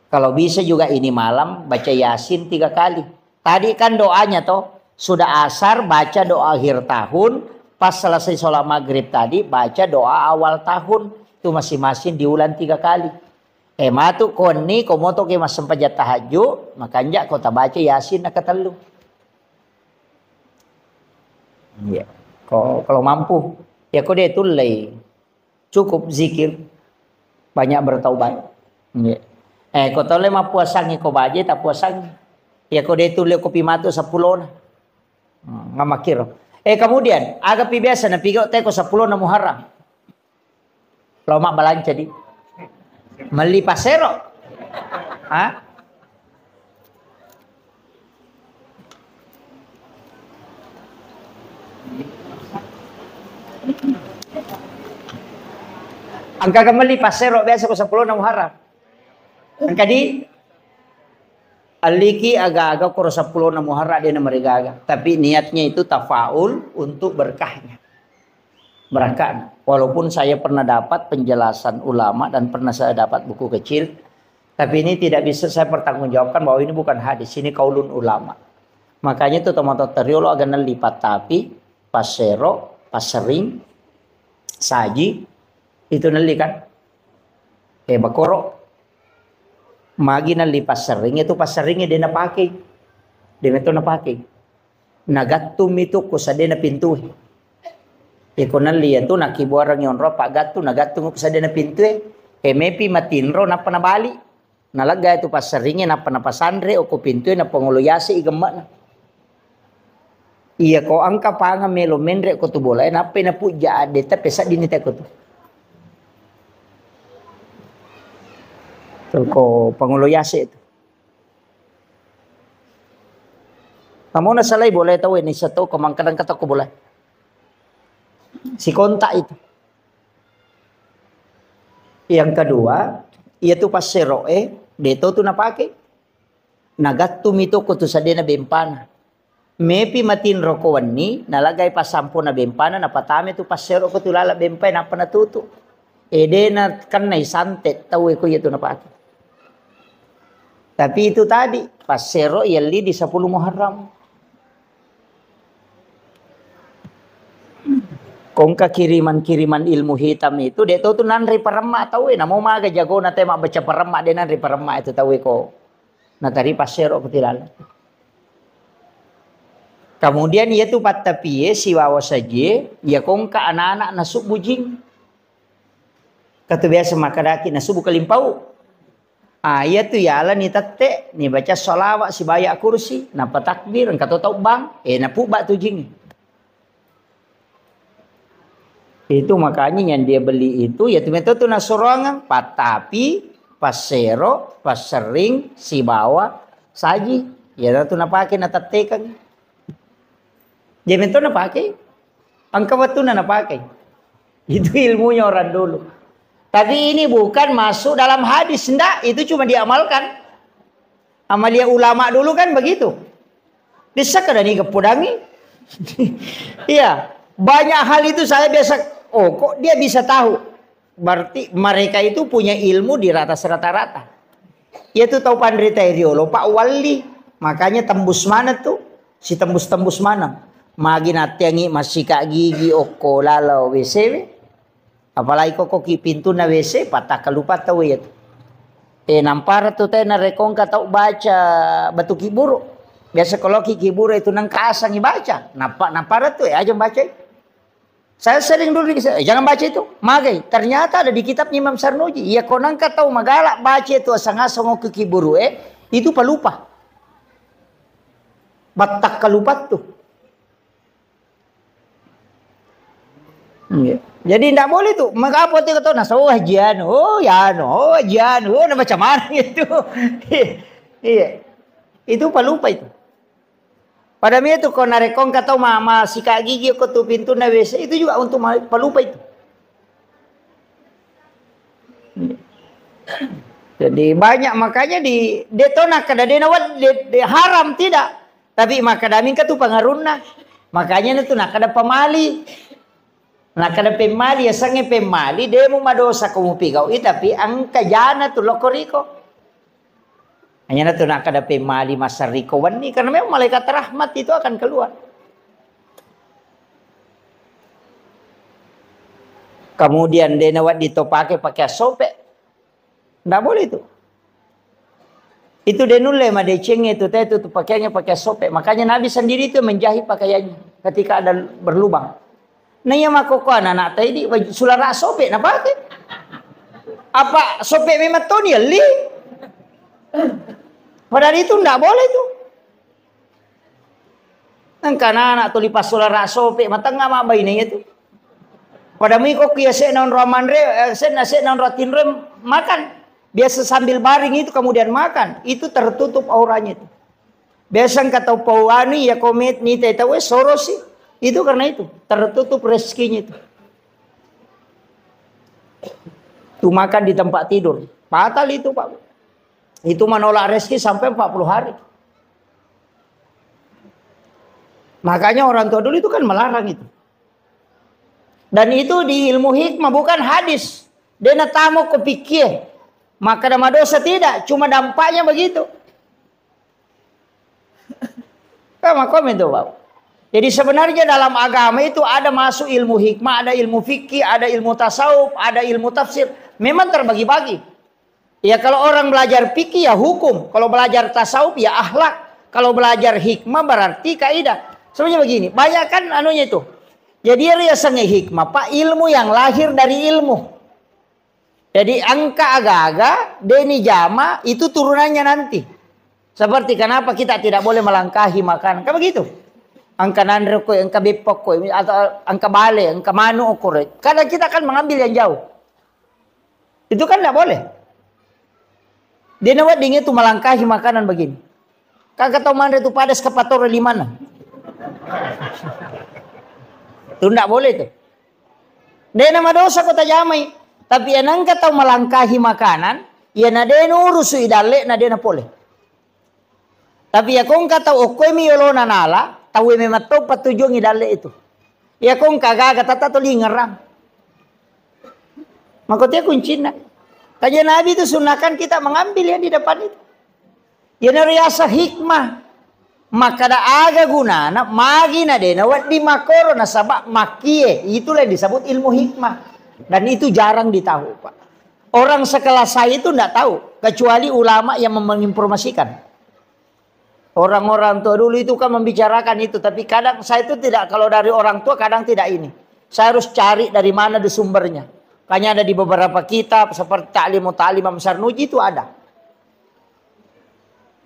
Kalau bisa juga ini malam baca Yasin tiga kali. Tadi kan doanya toh, sudah asar baca doa akhir tahun, pas selesai sholat maghrib tadi baca doa awal tahun. Itu masing-masing diulang tiga kali. Eh, matu konni, ko moto ke massempajang tahajud, makanja ko tabaca Yasin nakatellu. Iya. Ko, kalau mampu, ya ko de tullei. Cukup zikir, banyak bertaubat. Iya. Eh, ko tole mappuasangi ko baje, tak puasangi. Ya ko de tulle ko pimatu seppulo na. Hmm, ngamakiro. Eh, kemudian, aga pi biasa na pigo teko seppulo na Muharram. Lo mabbalanca di. Melli pasero. Ha? Engka ga melli pasero biasa ko seppulo na Muharram. Engka di alliki aga-aga koro seppulo na Muharram de na marigaga. Tapi niatnya itu tafaul untuk berkahnya. Berkah. Walaupun saya pernah dapat penjelasan ulama dan pernah saya dapat buku kecil, tapi ini tidak bisa saya pertanggungjawabkan bahwa ini bukan hadis, ini kaulun ulama. Makanya itu teman-teman teriolo aga nelli pattapi, passero, passering, saji, itu nelli kan? Eh, bakoro. Magi nelli passering, itu passering de napake. De meto napake. Nagattung mitu ko sadena pintue. Iko nelli iyatu nakibuareng yonro paggattung, nagattung ko sadena pintue. E, mepi matinro nappa nabali. Nalegga itu passeringnge nappa napasanre okko pintue, napangolo yase i gemme'na. Iya ko engka pangeng melo menre ko tu bolae, nappa napujja adde teppe seddini teko tu. Ko pangolo yase tu. Namona salai bola tau ini satu ko mangkadang kata ko bola. Si kontak itu. Yang kedua, iya tu passero e, de to tu napake. Nagattumi to ko tu seddena bempana. Mepi matinro ko wenni, nalagai passampona bempana, napatame tu passero ko tu laleng bempai, nappa natutu. Edena kennai santet tau ko iya tu napake. Tapi itu tadi, passero yelli di sepuluh Muharram. Kongka kiriman-kiriman ilmu hitam itu, de to tu nanre paremma tau, namo maga jagona te mabbaca paremma, de nanre paremma itu tau ko. Natari passero ko tilaleng. Kemudian iya tu pattapie sibawa sajie, iya kongka anak-anak nasubbu jing. Katu biasa makkadaki nasubbu kalimpau. Ah, iya tu yalani tette, ni baca salawat sibaya kursi, napa takbir, engka to tau bang, eh, napubba tu jing. Itu makanya yang dia beli itu, ya tu metode tu nasuroangang, patapi, passero, passering, sibawa, saji. Ya tu napake natettekang. Jadi metode napake, engka wettuna napake. Itu ilmunya orang dulu. Tapi ini bukan masuk dalam hadis, ndak. Itu cuma diamalkan. Amalia ulama dulu kan begitu. Dissa kada ni kepudangi. Iya, banyak hal itu saya biasa, oh, kok dia bisa tahu? Berarti mereka itu punya ilmu di atas rata-rata. Iya tu tau panrita riolo, Pak Wali. Makanya tembus mana tu? Si tembus-tembus mana? Magi nattiangi massika gigi okko lalo W C W. Apalagi koko ki pintunna W C, pattakkalupa tau iya tu. Eh, nampara tu tena rekongka tau baca batu kiburu. Biasa kalau ki kiburu itu nang kasangi baca. Napa, nampara tu, eh, aja baca. Saya sering dulu di, eh, jangan baca itu. Magai. Ternyata ada di kitabnya Imam Sarnuji. Iya, konangka tau magala baca itu asang-asang ke kiburu, eh, itu palupa. Battakkalupa tu. Iya. Jadi ndak boleh tu. Maka apa tu kata, "Nah, so hajian, oh ya no, oh hajian, oh nah, macam mana itu?" Iya. Itu palupa itu. Pada mi itu kau narekong kata mama sikat gigi kau tu pintu na W C itu juga untuk ma-, palupa itu. Jadi banyak makanya di detona kada dena wad-, de, de haram tidak. Tapi makkada mingka tu pangarunna. Makanya na tu nakkada pamali. Nakkada pemmali, yasengnge pemmali, demu madosa ko mupigau'i, tapi engka jana tu lokko riko. Hanya na tu nakkada pemmali massariko wenni, karena memang malaikat rahmat itu akan keluar. Kemudian dena waddi to pake, pake sope. Ndak boleh itu. Itu de nulle madeceng itu, teh, itu, itu pakaiannya pakai sope. Makanya Nabi sendiri itu menjahit pakaiannya ketika ada berlubang. Nah, iya makkokkoe anak-anak tadi baju sulara sope napake. Apa sope memang toni elli? Padahal itu ndak boleh itu. Engka anak-anak tuli passulara sope, matengnga mabbaine itu. Pada mui kokki yase'na onro manre, eh, senna se'na onro tinro makan. Biasa sambil baring itu kemudian makan, itu tertutup auranya itu. Biasa engka tau pau anu ya komet ni tau, eh, sorosi. Itu karena itu, tertutup rezekinya itu. Tuh makan di tempat tidur. Batal itu, Pak. Itu menolak rezeki sampai empat puluh hari. Makanya orang tua dulu itu kan melarang itu. Dan itu di ilmu hikmah, bukan hadis. Dena tamo ko pikir. Maka ada madosa tidak, cuma dampaknya begitu. Kan makomen tuh, Pak. Jadi sebenarnya dalam agama itu ada masuk ilmu hikmah, ada ilmu fikih, ada ilmu tasawuf, ada ilmu tafsir. Memang terbagi-bagi. Ya, kalau orang belajar fikih ya hukum, kalau belajar tasawuf ya akhlak, kalau belajar hikmah berarti kaidah. Sebenarnya begini, banyak kan anunya itu. Jadi ada yang sengit hikmah, Pak, ilmu yang lahir dari ilmu. Jadi engka aga-aga deni jama itu turunannya nanti. Seperti kenapa kita tidak boleh melangkahi makanan, kan begitu. Engka nanre ko, engka beppa ko, atau engka bale, engka manu okoro. Kadang kita kan mengambil yang jauh. Itu kan ndak boleh. Dena wedding itu melangkahi makanan begini. Kaga tau manre tu padas kapatoro limana. Tu ndak boleh tu. Dena madosa ko tajamai. Tapi enangka tau melangkahi makanan, iya na dena urusu idalle na dena pole. Tapi ya kongka tau okkoi mi yolona nala, tau memang tau patujungi dalle itu. Ya kongka gaga tata to lingerang. Mako tia kuncinna. Kaja Nabi itu sunahkan kita mengambil yang di depan itu. Iyana riaseng hikmah. Makkada aga gunana, magi na de nawedding makkoro, nasaba makkie, itulah yang disebut ilmu hikmah. Dan itu jarang ditahu, Pak. Orang sekelas saya itu ndak tahu, kecuali ulama yang menginformasikan. Orang-orang tua dulu itu kan membicarakan itu, tapi kadang saya itu tidak, kalau dari orang tua kadang tidak ini. Saya harus cari dari mana di sumbernya. Makanya ada di beberapa kitab seperti Ta'limu Ta'lim Imam Sarnuji itu ada.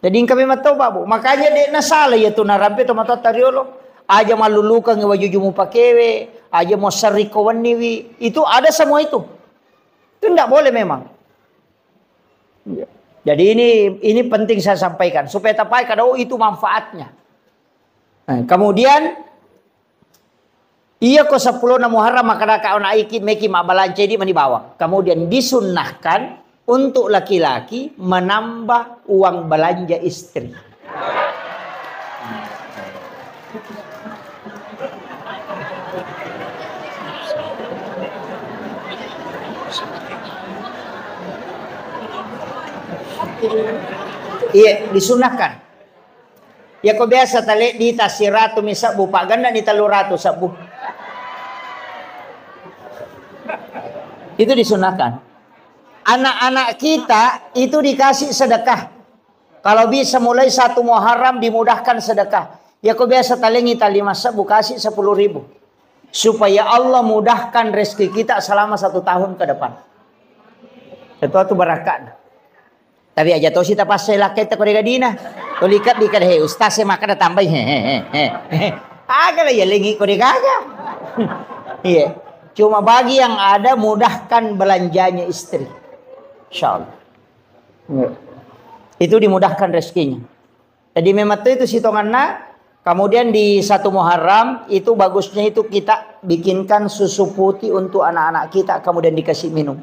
Jadi engka memang tau, Pak, Bu. Makanya de' nasala iya tu narampe to matoatta riolo. Aja mallulukang waju jumu pakewe, aja mo serri ko wenniwi. Itu ada semua itu. Itu ndak boleh memang. Iya. Jadi ini, ini penting saya sampaikan supaya tapai kada, oh, itu manfaatnya. Nah, kemudian iya ko seppulo na Muharram makkada ka ona iki meki mabbalanca di mani bawang. Kemudian disunnahkan untuk laki-laki menambah uang belanja istri. Iya, disunahkan. Ya ko biasa tale di tasiratu mi sebbu, Pak, ganda ni tellu ratu sebbu. Itu disunahkan. Anak-anak kita itu dikasih sedekah. Kalau bisa mulai satu Muharram dimudahkan sedekah. Ya ko biasa talengi ta lima sebbu, kasih sepuluh ribu. Supaya Allah mudahkan rezeki kita selama satu tahun ke depan. Itu tu barakat. Tapi aja tosi tapassai lakkaita ko degadina. Toli keddi kada, he, ustaz, saya makan tambahi. He, he, he, he, he. Aga lah ya lengi ko degaga. Iya. Cuma bagi yang ada, mudahkan belanjanya istri. Insya Allah. Iya. Itu dimudahkan rezekinya. Jadi memang tu itu sitonganna. Kemudian di satu Muharram itu bagusnya itu kita bikinkan susu putih untuk anak-anak kita, kemudian dikasih minum.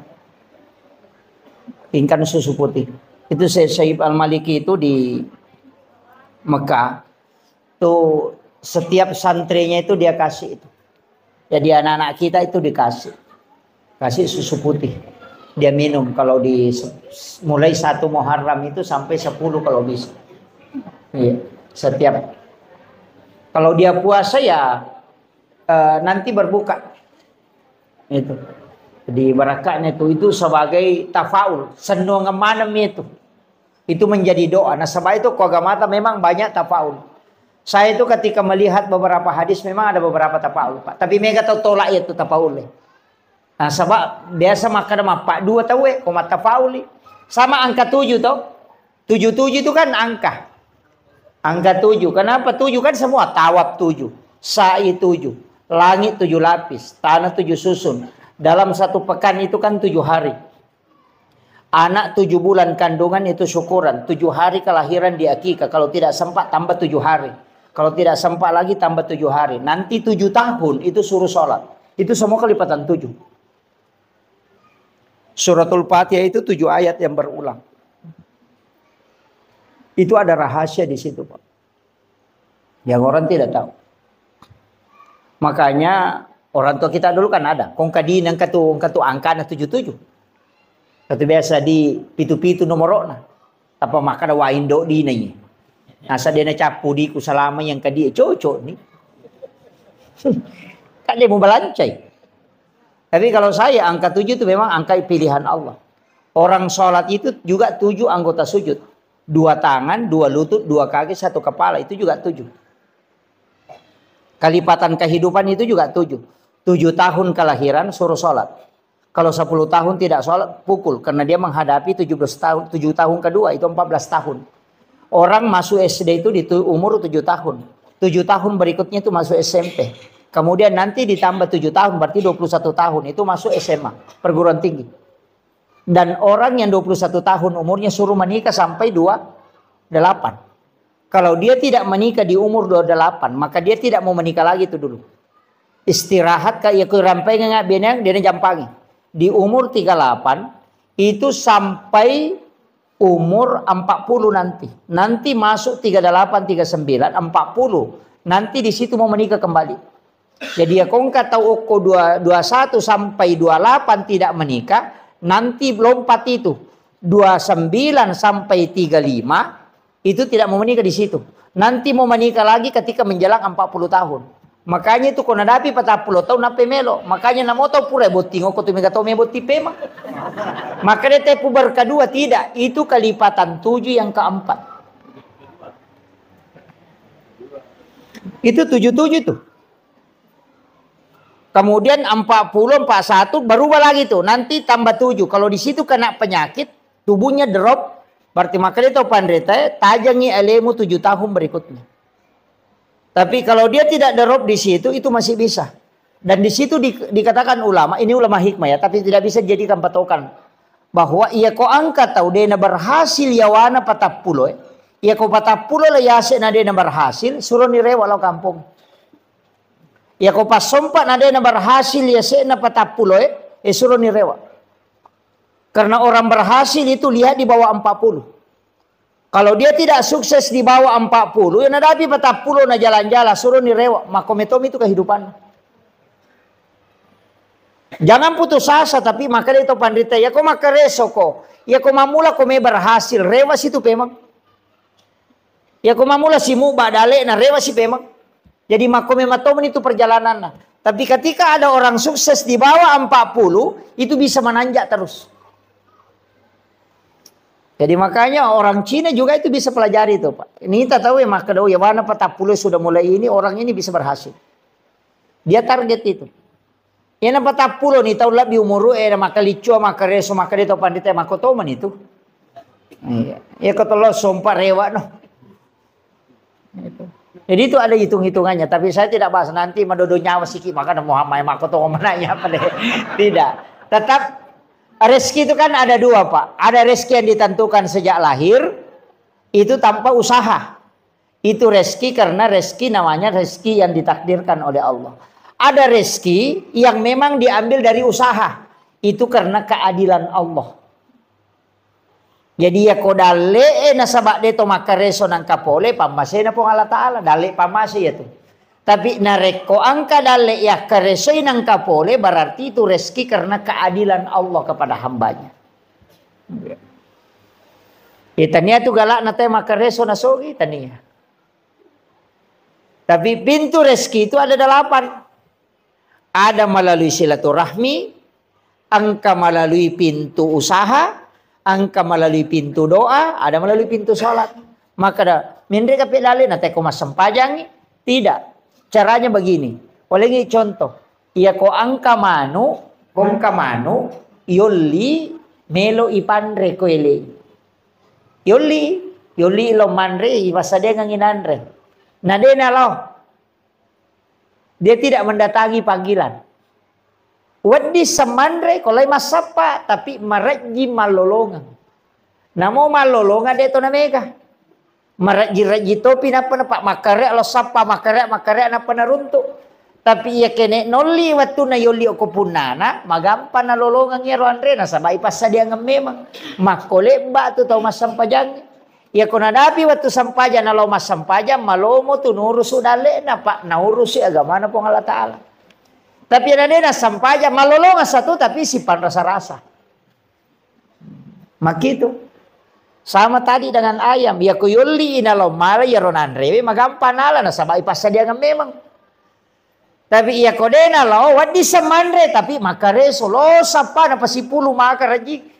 Bikinkan susu putih. Itu Syekh Syaib Al-Maliki itu di Mekah. Tuh setiap santrinya itu dia kasih itu. Jadi anak-anak kita itu dikasih. Kasih susu putih. Dia minum kalau di se-, mulai satu Muharram itu sampai sepuluh kalau bisa. Iya, setiap. Kalau dia puasa ya, eh, nanti berbuka. Itu. Jadi barakatnya itu, itu sebagai tafaul, sennuang maneng itu. Itu menjadi doa. Nasaba itu ko agamata memang banyak tafaul. Saya itu ketika melihat beberapa hadis memang ada beberapa tafaul, Pak. Tapi mega tau tolak ya tu tafaul. Nasaba biasa makkada mappa dua tau e, ko mattafauli. Sama angka tujuh tau. Tujuh tujuh itu kan angka. Angka tujuh. Kenapa tujuh? Kan semua tawaf tujuh, sa'i tujuh, langit tujuh lapis, tanah tujuh susun. Dalam satu pekan itu kan tujuh hari. Anak tujuh bulan kandungan itu syukuran, tujuh hari kelahiran di akikah, kalau tidak sempat tambah tujuh hari, kalau tidak sempat lagi tambah tujuh hari, nanti tujuh tahun itu suruh sholat, itu semua kelipatan tujuh. Suratul Fatihah itu tujuh ayat yang berulang. Itu ada rahasia di situ, Pak. Yang orang tidak tahu. Makanya orang tua kita dulu kan ada. Kong kadinang katu, katu angkana tujuh tujuh. Katu biasa di pitu-pitu nomorokna. Tapa makkada waing do dina iya. Nasa dia na cappu di ku salama yang kadi cocok ni. Kan dia mau balancai. Tapi kalau saya angka tujuh itu memang angka pilihan Allah. Orang sholat itu juga tujuh anggota sujud. Dua tangan, dua lutut, dua kaki, satu kepala. Itu juga tujuh. Kelipatan kehidupan itu juga tujuh. Tujuh tahun kelahiran suruh sholat. Kalau sepuluh tahun tidak sholat, pukul. Karena dia menghadapi tujuh belas tahun, tujuh tahun kedua, itu empat belas tahun. Orang masuk S D itu di tu-, umur tujuh tahun. Tujuh tahun berikutnya itu masuk S M P. Kemudian nanti ditambah tujuh tahun, berarti dua puluh satu tahun. Itu masuk S M A, perguruan tinggi. Dan orang yang dua puluh satu tahun umurnya suruh menikah sampai dua puluh delapan. Kalau dia tidak menikah di umur dua puluh delapan, maka dia tidak mau menikah lagi itu dulu. Istirahat ka iya ku rampai nga benang dia jampangi. Di umur tiga puluh delapan itu sampai umur empat puluh nanti. Nanti masuk tiga delapan, tiga sembilan, empat puluh. Nanti di situ mau menikah kembali. Jadi, ya, ko engka tau okko dua, dua satu sampai dua delapan tidak menikah, nanti lompat itu. Dua sembilan sampai tiga lima, itu tidak mau menikah di situ. Nanti mau menikah lagi ketika menjelang empat puluh tahun. Makanya itu ko nadapi patappulo tahun, nappa melo. Makanya namo tau pura botting, okko tu mega tau me botting pemang. Maka dia tepu berkedua, tidak. Itu kelipatan tujuh yang keempat. Itu tujuh tujuh tuh. Kemudian empat puluh, empat satu, berubah lagi tuh. Nanti tambah tujuh. Kalau di situ kena penyakit, tubuhnya drop, berarti makanya itu panrita, tajangi alemu tujuh tahun berikutnya. Tapi kalau dia tidak drop di situ, itu masih bisa. Dan di situ di-, dikatakan ulama, ini ulama hikmah ya, tapi tidak bisa dijadikan patokan. Bahwa iya ko angka tau dena berhasil yawana patappulo, eh. Iya ko patappulo la yase na dena berhasil, suro ni rewa lao kampung. Iya ko pasompa na dena berhasil yase'na patappulo, eh, eh, suro ni rewa. Karena orang berhasil itu lihat di bawah empat puluh. Kalau dia tidak sukses di bawah empat puluh, ya nadapi patappulo na jalan-jalan, suro ni rewa, makko metomi itu kehidupan. Jangan putus asa, tapi maka itu panrita, ya ko makareso ko, ya ko mamula ko me berhasil, rewa situ pemang. Iya ko mamula simuba dalle'na, rewa si pemeng. Jadi makko memang tomeni itu perjalananna. Tapi ketika ada orang sukses di bawah empat puluh, itu bisa menanjak terus. Jadi makanya orang Cina juga itu bisa pelajari itu, Pak. Ini kita tahu ya, maka do ya, mana patappulo sudah mulai ini, orang ini bisa berhasil. Dia target itu. Iyana patappulo ni taung lebbi umuru e, na makaliccua, makareso, makade tau panrita, makko tomani tu. Iya. Iya, ko tollo sompa rewa no. Itu. Jadi itu ada hitung-hitungannya, tapi saya tidak bahas nanti madodo nyawa siki, maka mau mai makko to mananya apa deh. Tidak. Tetap rezeki itu kan ada dua, Pak. Ada rezeki yang ditentukan sejak lahir, itu tanpa usaha. Itu rezeki karena rezeki namanya rezeki yang ditakdirkan oleh Allah. Ada rezeki yang memang diambil dari usaha. Itu karena keadilan Allah. Jadi ya ko dalle e nasaba de to makkareso nangka pole, pammasena Puang Allah Ta'ala, dalle pammase ya tu. Tapi narekko angka dalle yakkaresoi nangka pole, berarti itu rezeki karena keadilan Allah kepada hambanya. Ya, tania tu galakna te makkareso nasogi, tania. Tapi pintu rezeki itu ada delapan. Ada melalui silaturahmi, engka melalui pintu usaha, engka melalui pintu doa, ada melalui pintu sholat. Maka da, menre kape dalle na teko massempajangi? Tidak. Caranya begini. Walengi contoh. Iya ko angka manu, ko angka manu, yolli melo ipanre ko ele. Yolli, yolli lo manre, ipassadiangengi nanre. Na dena lo. Dia tidak mendatangi panggilan. Wedding semanre ko lai massappa, tapi marejji mallolongeng. Namo mallolongeng de to namega. Marejji-rejji topi nappa napa makkare lo sappa, makkare, makkare nappa naruntu. Tapi iya kene nolli wettunna yolli okko punnana, magampa nalolongeng iyaro anre nasaba ipassadiangeng memang. Makko lebba tu tau massempajangnge. Iya ko nadapi wettu sempajang nalao massempajang, malomo tu nurusu dalle'na, Pak, naurusi agamana Puang Allah Ta'ala. Tapi iya na de nassempajang, malolongeng satu tapi sipanrasa-rasa. Makkitu. Sama tadi dengan ayam, iya ko yolli nalao mala iyaro nanrewe, magampa nala nasaba ipassadiangeng memang. Tapi iya ko de nalao, wedding semanre, tapi makkareso lo sappa na pasipulu maka rejji.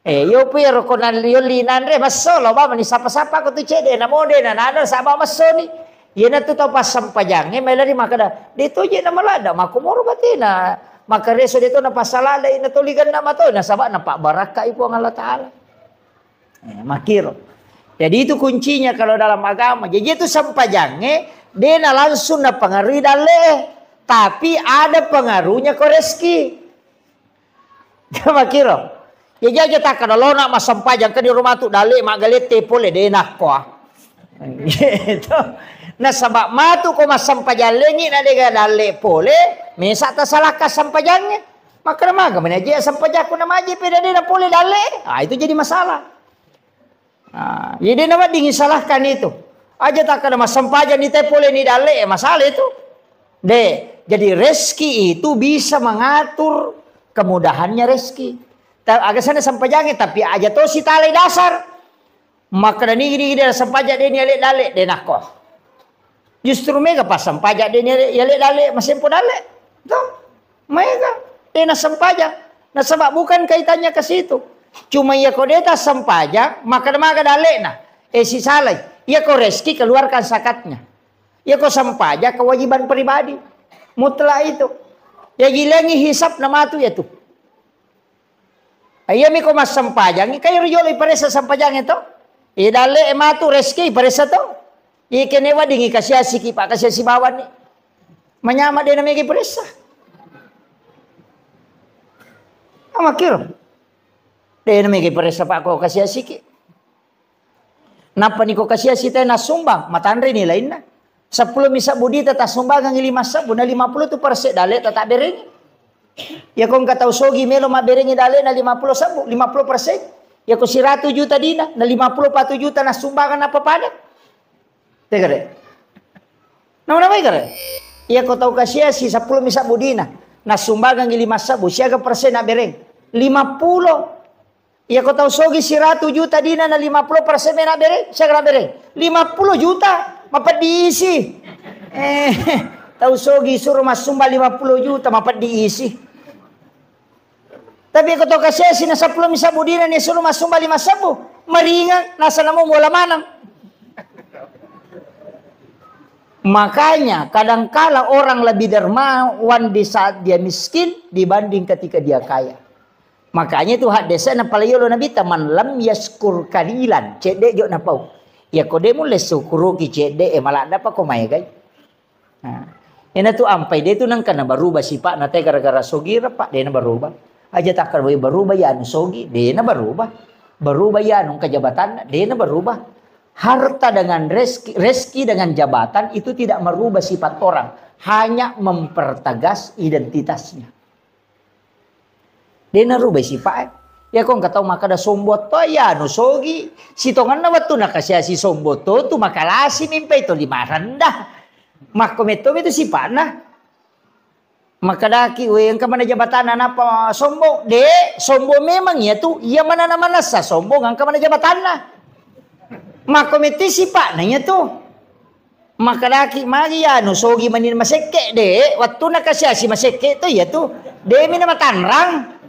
Eh, yo pi ro ko na yolli nanre, masso lo ba mani sappa-sappa ko tu cede, na mode na nana saba massoni. Iyana tu tau passempajangnge, mai lari makkeda, de to je na malada, makko moro batena makkareso de to na passalada, ina toli ganna mato, nasaba na pabbarakkai Puang Allah Ta'ala. Eh, makkiro. Jadi itu kuncinya kalau dalam agama. Jadi itu sempajangnge, de na langsung napengaruhi dalle, tapi ada pengaruhnya ko rezeki. Makkiro. Ya jaja takkada lona massempajang ke di rumah tu dalle maggalette pole de nakko. Gitu. Nasaba matu ko massempajang lengi na dega dalle pole, mesa tasalakka sempajangnge. Makkeda maga mani aje sempajakku na maje peda de na pole dalle. Ah, itu jadi masalah. Nah, jadi nawedding salahkan itu. Aja takkada massempajang ni te pole ni dalle, eh, masalah itu. De, jadi rezeki itu bisa mengatur kemudahannya rezeki. Ta-, aga sana sempajangi, tapi aja to si talai dasar. Makkeda nigi-nigi de sempajang de ni ale dalle, de nakko. Justru mega pas sempajang de ni ale, ale dalle, masempo dalle. To? Mega. De na sempajang. Nasaba bukan kaitannya ke situ. Cuma iya ko de ta sempajang, maka maga dalle na. Eh, si salai. Iya ko rezeki keluarkan zakatnya. Iya ko sempajang kewajiban pribadi. Mutlak itu. Ya gilengi hisab na matu ya tu. Iya mi ko massempajangi, kairo jolo iparessa sempajangi to. Iya dalle e matu rezeki iparessa to. Iya kene weddingi kasiasiki, Pak, kasiasi bawanni. Manyama de na mega iparessa. Amakiro. De na mega iparessa, Pak, ko kasiasiki. Nappa niko kasiasi te nassumbang, matanre ni lainna. Seppulo mi sebbu dita tassumbangangi lima sebbu, na lima puluh tu perse dalle ta tabberengi. Iya ko engka tau sogi melo mabberengi dalle na lima puluh sebbu, lima puluh persen. Iya ko siratu juta dina, na lima puluh patu juta nassumbangan apa pada? Tegare. Nama-nama gare? Iya ko tau kasiasi seppulo mi sebbu dina, nassumbangangi lima sebbu, siaga persen nabbereng? Lima puluh. Iya ko tau sogi siratu juta dina na lima puluh persen mena bere, siaga bere? Lima puluh juta, mapeddi isi. Eh, tau sogi suruh massumba lima puluh juta, mapeddi isi. Tapi ko tau kasiasi na seppulo mi sebbu dina ni suruh massumba lima sebbu, maringang, nasa namo bola manang. Makanya kadangkala orang lebih dermawan di saat dia miskin dibanding ketika dia kaya. Makanya itu haddese'na pala yolo Nabitta, "Man lam yaskur kalilan," cedde jo napau. Iya ko de mulle sukuruki cedde e, maladda pa ko maegai. Nah, ena tu ampai de tu nangka na baruba sipa'na te gara-gara sogira, Pak, de na baruba. Aja takkar baruba ya anu sogi, de na baruba. Baruba ya anu kejabatanna, de na baruba. Harta dengan reski, reski dengan jabatan itu tidak merubah sifat orang, hanya mempertegas identitasnya. De narubai sipa'e. Iya ko engka tau makkeda sombong to, iya anu sogi. Sitongenna wettu nakasiasi sombong to, tu makalasi mimpai to lima rendah. Makko metto itu sipa'na. Makkedaki, "We, engka mana jabatanna napa sombong?" De, sombong memang iya tu. Iya mana na manessa sombong, engka mana jabatanna. Makko metti sipa'na iya tu. Makkedaki, "Magi anu sogi mani masekke, de, wettunna kasiasi masekke to iya tu. De mi na matanrang."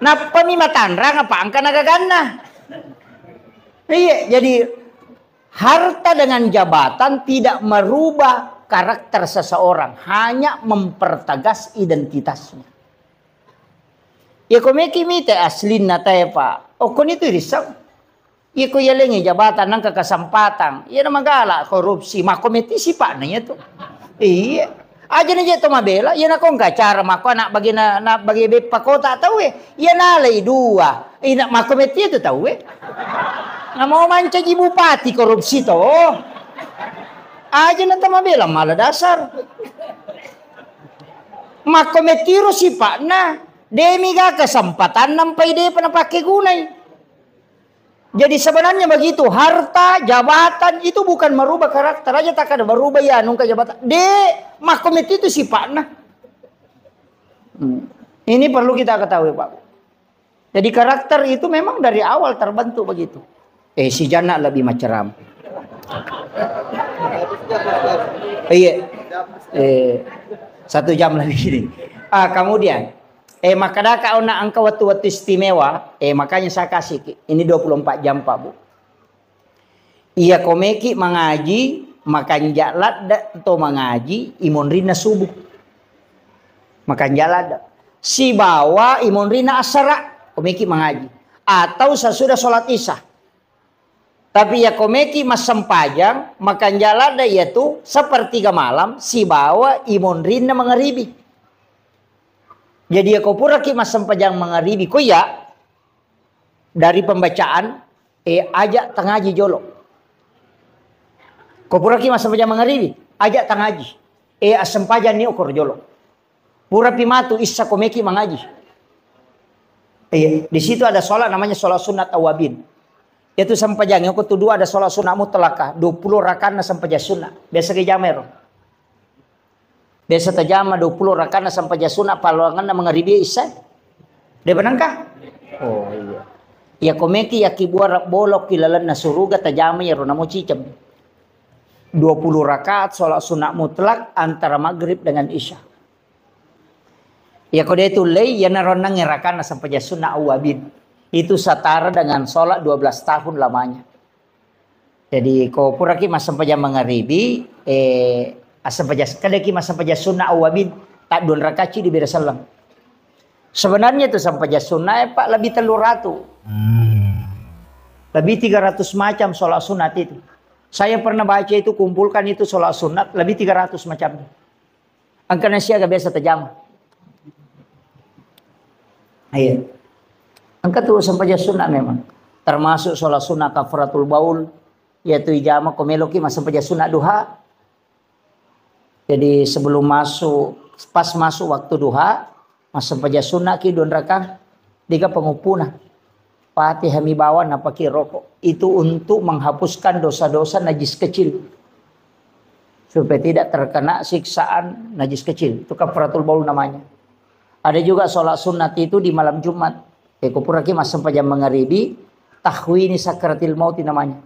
Nappa mi matanrang apa engka na gaganna. Iya, jadi harta dengan jabatan tidak merubah karakter seseorang, hanya mempertegas identitasnya. Iya ko meki mite aslinna tae, Pak. Okkoni tu irisseng. Iya ko yalengngi jabatan nangka kesempatan, iya na magala korupsi, makko metti sipa'na iya tu. Iya. Aja na je to mabela, iya na ko engka acara makko anak bagi na, na bagi beppa kota tau e. Iya nalai dua. Ina makko metti itu tau e. Na mau mancaji bupati korupsi to. Aja na to mabela mala dasar. Makko mettiro sipa'na, demi ga kesempatan nampai depa napake gunai. Jadi sebenarnya begitu, harta, jabatan itu bukan merubah karakter. Aja takkada berubah ya nungka jabatan. De, makko metti itu sipa'na. Hmm. Ini perlu kita ketahui, Pak. Jadi karakter itu memang dari awal terbentuk begitu. Eh, si Jana lebih maceram. Iya. Eh, satu jam lebih ini. Ah, kemudian, eh, makkedaka ona engka wettu-wettu istimewa, eh, makanya saya kasih ki-, ini dua puluh empat jam, Pak, Bu. Iya ko meki mangaji, makanja ladde to mangaji, imonrinna subuh. Makanja ladde. Sibawa imonrinna asara, ko meki mangaji. Atau sesudah sholat isya. Tapi iya ko meki massempajang, makanja ladde iya tu sepertiga malam, sibawa imonrinna mangaribi. Jadi iya ko puraki massempajang mangaribi, ko iya, dari pembacaan, eh, aja tangaji jolo. Ko puraki massempajang mangaribi, aja tangaji. Eh, assempajang ni okor jolo. Purapi matu issa ko meki mangaji. Eh, di situ ada sholat namanya sholat sunat awabin. Itu sempajang, yang kutu dua ada sholat sunnah mutlakah, dua puluh rakaatna sempajang sunnah. Biasa ke jama ero. Biasa tajama dua puluh rakaatna sempajang sunnah, paluanganna mangaribi isya. De benengka? Oh iya. Ya komeki yaki buara bolok ki lalenna suruga tajama ero namo cicem. dua puluh rakaat sholat sunnah mutlak antara maghrib dengan isya. Ya kode itu lei, ya naronnang rakaatna sempajang sunnah awabin. Itu setara dengan sholat dua belas tahun lamanya. Jadi ko puraki massempajang mangaribi, eh, assempajang, kadaki massempajang sunnah awabin, tak dua rakaat ci di beda selleng. Sebenarnya itu sempajang sunnah, eh, Pak, lebih tellu ratu. Lebih tiga ratus macam sholat sunat itu. Saya pernah baca itu, kumpulkan itu sholat sunat, lebih tiga ratus macam. Engka nasiaga biasa tajama. Iya. Engka tu sempajang sunnah memang. Termasuk sholat sunnah kafaratul baul, yaitu ijama ko meloki massempajang sunnah duha. Jadi sebelum masuk, pas masuk waktu duha, massempajang sunnah ki dua rakaat, diga penguppuna. Fatihah mi bawang napaki roko. Itu untuk menghapuskan dosa-dosa najis kecil. Supaya tidak terkena siksaan najis kecil. Itu kafaratul baul namanya. Ada juga sholat sunat itu di malam Jumat. Eh, ko puraki massempajang mangaribi, tahwini sakratil maut namanya.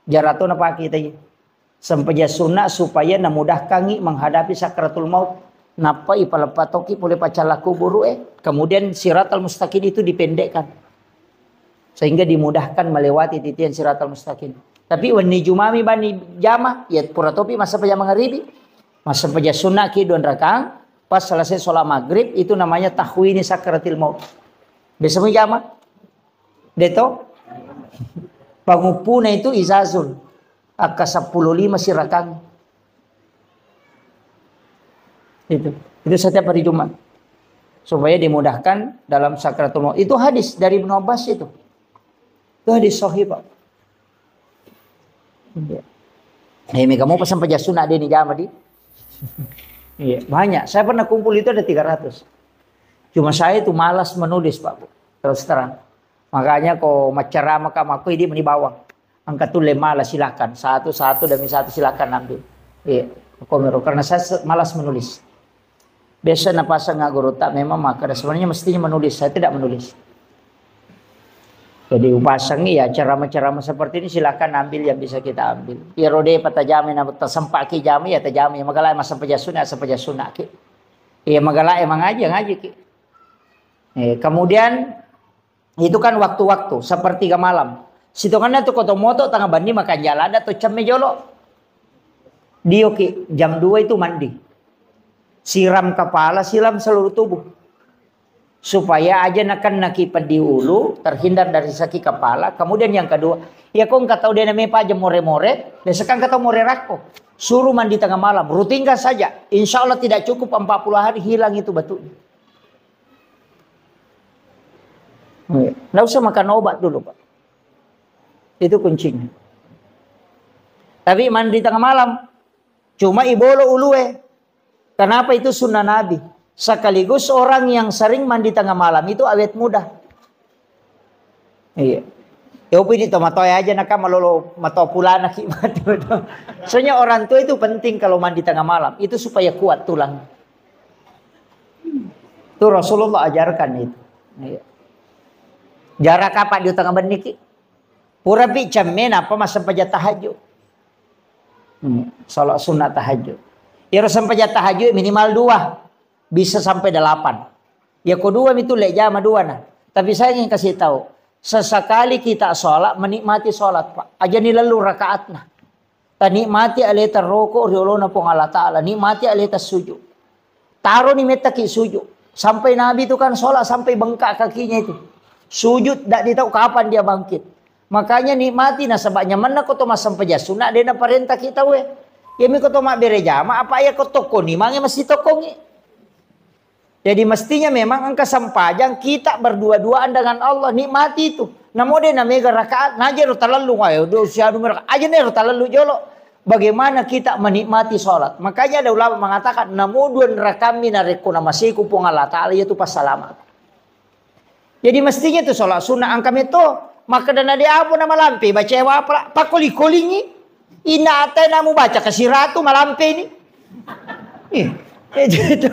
Jarato napaki tadi. Sempajang sunnah supaya namudahkangi menghadapi sakratul maut. Nappa ipaleppa toki pole pacalla kuburu, eh. Kemudian siratal mustaqim itu dipendekkan. Sehingga dimudahkan melewati titian siratal mustaqim. Tapi wenni jumami bani jama, ya pura topi massempajang mangaribi. Massempajang sunnah ki dua rakaat, pas selesai sholat maghrib, itu namanya tahwini sakratil maut. Biasa mu jama? Deto? Panguppuna itu izazul. Akka seppulo lima sirakang. Itu. Itu setiap hari Jumat. Supaya dimudahkan dalam sakratul maut. Itu hadis dari Ibnu Abbas itu. Itu hadis sahih, Pak. Iya. Eh, mega mau pesan pejasuna deh nih jama di. Iya, banyak. Saya pernah kumpul itu ada tiga ratus. Cuma saya itu malas menulis, Pak Bu. Terus terang. Makanya ko maccarama ka makku idi meni bawang. Engka tulle mala, silakan. Satu-satu demi satu silakan ambil. Iya, komero. Karena saya se-, malas menulis. Biasa napasang guru tak memang maka sebenarnya mestinya menulis. Saya tidak menulis. Jadi upasang ya ceramah-ceramah seperti ini silakan ambil yang bisa kita ambil. Ya rode patajami na tasempaki jami ya tajami. Magala masa pejasuna, masa pejasuna ki. Iya magala emang aja ngaji ki. Eh, kemudian itu kan waktu-waktu, sepertiga malam. Sitonganna tu koto moto tengah bandi makan jalan ada tu cemme jolo. Dioki jam dua itu mandi. Siram kepala, siram seluruh tubuh. Supaya aja nakennaki peddi ulu, terhindar dari sakit kepala. Kemudian yang kedua, ya kok engka tau dena mepa aja more-more, biasakan engka tau more rakko. Suruh mandi tengah malam, rutinkan saja. Insya Allah tidak cukup empat puluh hari hilang itu batunya. Nggak usah makan obat dulu, Pak. Itu kuncinya. Tapi mandi tengah malam, cuma ibolo ulue. Kenapa itu sunnah Nabi? Sekaligus orang yang sering mandi tengah malam itu awet muda. Iya. Ya upi di tomatoe aja naka malolo mato pulana ki mati betul. Soalnya orang tua itu penting kalau mandi tengah malam itu supaya kuat tulang. Itu Rasulullah ajarkan itu. Iya. Jarak apa di tengah benni ki? Pura pi cemme napa massempajang tahajud. Hmm, salat sunat tahajud. Iro sempajang tahajud minimal dua, bisa sampai delapan. Ya kedua itu lek jama dua nah. Tapi saya ingin kasih tahu, sesekali kita sholat menikmati sholat Pak. Aja ni lalu rakaatna. Tanikmati aleta roko ri olona Puang Allah Ta'ala, nikmati aleta sujud. Taroni mettaki sujud. Sampai Nabi itu kan sholat sampai bengkak kakinya itu. Sujud, ndak ditahu kapan dia bangkit. Makanya nikmati nasaba nyamanna ko to massempajang sunat de naparentaki tauwe. Yami ko to mabbere jama apa ya ko tokkoni mange masih tokkongi. Jadi mestinya memang engka sempajang kita berdua-duaan dengan Allah, nikmati itu. Namo de namega rakaat, najero talellung, ayo do sianu mereka. Aja nero talellung jolo. Bagaimana kita menikmati sholat? Makanya ada ulama mengatakan, namo dua rakaatmi narekko namaseku Puang Allah Ta'ala, yaitu passalama. Jadi mestinya itu sholat sunnah engka meto Makkeda na de apa na malampe, baca apa, pakoli-kolingi. Inna atai namu baca kasiratu malampe ini. Ih, itu, itu.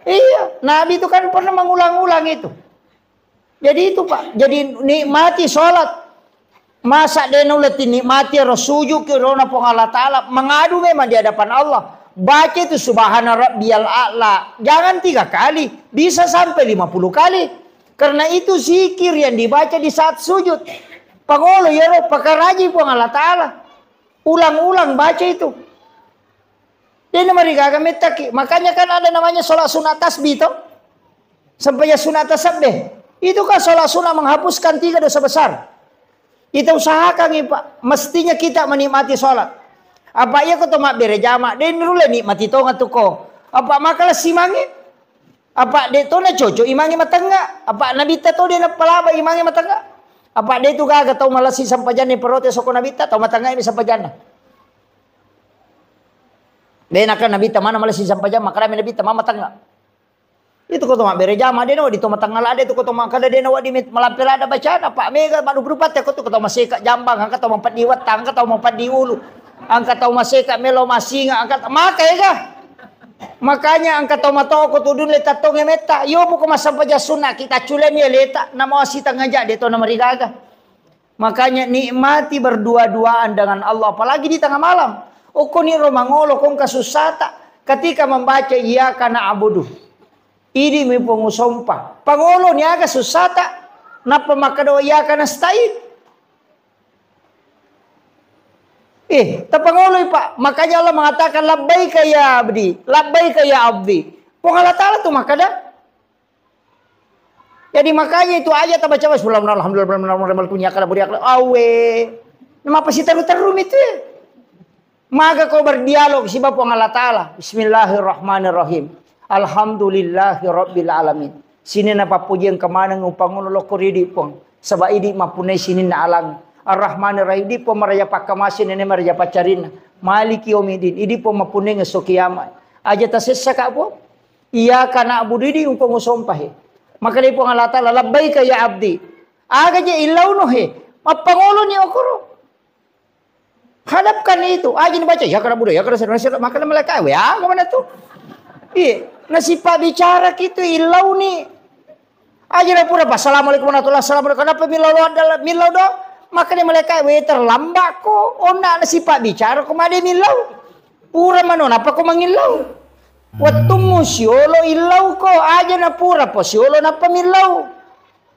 Iya, Nabi itu kan pernah mengulang-ulang itu. Jadi itu, Pak. Jadi nikmati sholat. Masa de nulle nikmati ro sujud ki rona Puang Allah Ta'ala, mengadu memang di hadapan Allah. Baca itu subhana rabbiyal a'la. Jangan tiga kali, bisa sampai lima puluh kali. Karena itu zikir yang dibaca di saat sujud. Pangolo yero pakaraji Puang Allah Ta'ala. Ulang-ulang baca itu. Dena marigaga mettaki. Makanya kan ada namanya sholat sunat tasbih toh. Sampai ya sunat tasbih. Itu kan sholat sunat menghapuskan tiga dosa besar. Kita usahakan, Pak. Mestinya kita menikmati sholat. Apa iya ko to mabbere jama, de nulle nikmati tonga tu ko. Apa makalah simangi? Apa de to na cocok imangi matengnga? Apa Nabitta to de napalaba imangi matengnga? Apa de tu gaga tau malasi sampajanna protes ko Nabitta, tau matengnga ini sampajanna. De naka Nabitta mana malasi sampajang, makarami Nabitta mama matengnga. Itu ko to mabbere jama, de na wadi to matengnga lada, itu ko to makkada de na wadi met-, malampe lada bacana, Pak, mega madupa-dupa te ko to, ko to maseka jambang, angka to mapeddi watta, angka to mapeddi ulu, angka to maseka melo masinga, angka maka ega. Makanya angka to matoko tudun le tattonge metta, yo buko massampajang sunna kita culeni leta, namo asitang aja de to na marigaga. Makanya nikmati berdua-duaan dengan Allah, apalagi di tengah malam. Okko ni ro mangolo kong kasussata ketika membaca iyyaka na'budu. Idi mi pengusompa. Pangolo ni aga sussata. Nappa makkado iyyaka nasta'in. Eh, tapangoloi, Pak. Makanya Allah mengatakan, "Labbaika ya abdi, labbaika ya abdi." Puang Allah Ta'ala tu makkada. Jadi makanya itu aja tabaca, "Bismillahirrahmanirrahim, alhamdulillahirrahmanirrahim, awe." Nama apa sih teru-teru itu ya? Maga kau berdialog siba Puang Allah Ta'ala. "Bismillahirrahmanirrahim. Alhamdulillahirabbil alamin." Sininna pappujiang kemaneng upangolo lokko ridi Puang. Saba idi mappunai sininna alang. Ar-Rahmanir Rahim, idi Puang maraja pakkamase nene maraja paccarinna. Maliki yaumiddin, idi Puang mappunai ngesso kiamat. Aja tasessa ka Puang. Iyyaka na'budu idi engko musompahe. Maka dé Puang Allah Ta'ala, "Labbaika ya abdi." Aga je illauno he. Mappangoloni okoro. Hadapkan itu. Aja ni baca, "Iyyaka na'budu, iyyaka nasta'in, ihdinas siratal mustaqim." Maka malaikat, "Wé, aga mana tu?" Iya, nasipa bicara kitu illauni. Aja na pura, "Assalamualaikum warahmatullahi wabarakatuh." Kenapa millau lo adalah millau do? Maka dia malaikat, "Wé, terlambat ko." Onna nasipa bicara ko made millau. Pura mano, napa ko mangillau? Wettummu siolo illau ko, aja na pura po siolo nappa millau.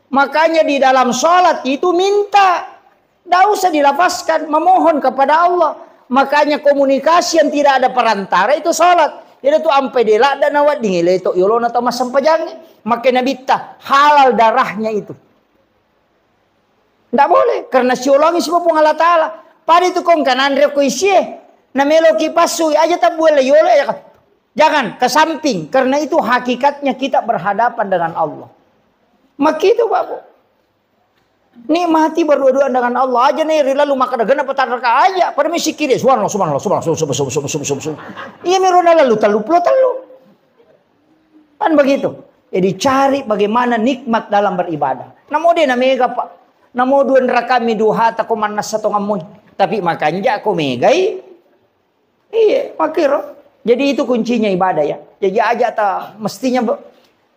Makanya di dalam sholat itu minta. Tidak usah dilafazkan, memohon kepada Allah. Makanya komunikasi yang tidak ada perantara itu sholat. Jadi tu ampai dé ladda na wedding, leto yolona tau massempajangngé. Makkeda Nabitta, halal darahnya itu. Tidak boleh, karena siolongi sebab Puang Allah Ta'ala. Pada itu kong kananré ko isie, na meloki passui, aja tabbuelle yolo ya. Jangan ke samping, karena itu hakikatnya kita berhadapan dengan Allah. Makitu, Bapak. Nikmati berdua-duaan dengan Allah. Aja nih, ri lalu makan gana petarka aja. Pada misi kiri, subhanallah, subhanallah, subhanallah, subhanallah, subhanallah, subhanallah, subhanallah. Iya, mirona lalu tellu puluh tellu. Kan begitu. Jadi cari bagaimana nikmat dalam beribadah. Namo dé na mega, Pak. Namo dua rakaat mi duha tako mannassa tongammui. Tapi makanja ko megai. Iya, makkiro. Jadi itu kuncinya ibadah ya. Jadi aja ta mestinya be-,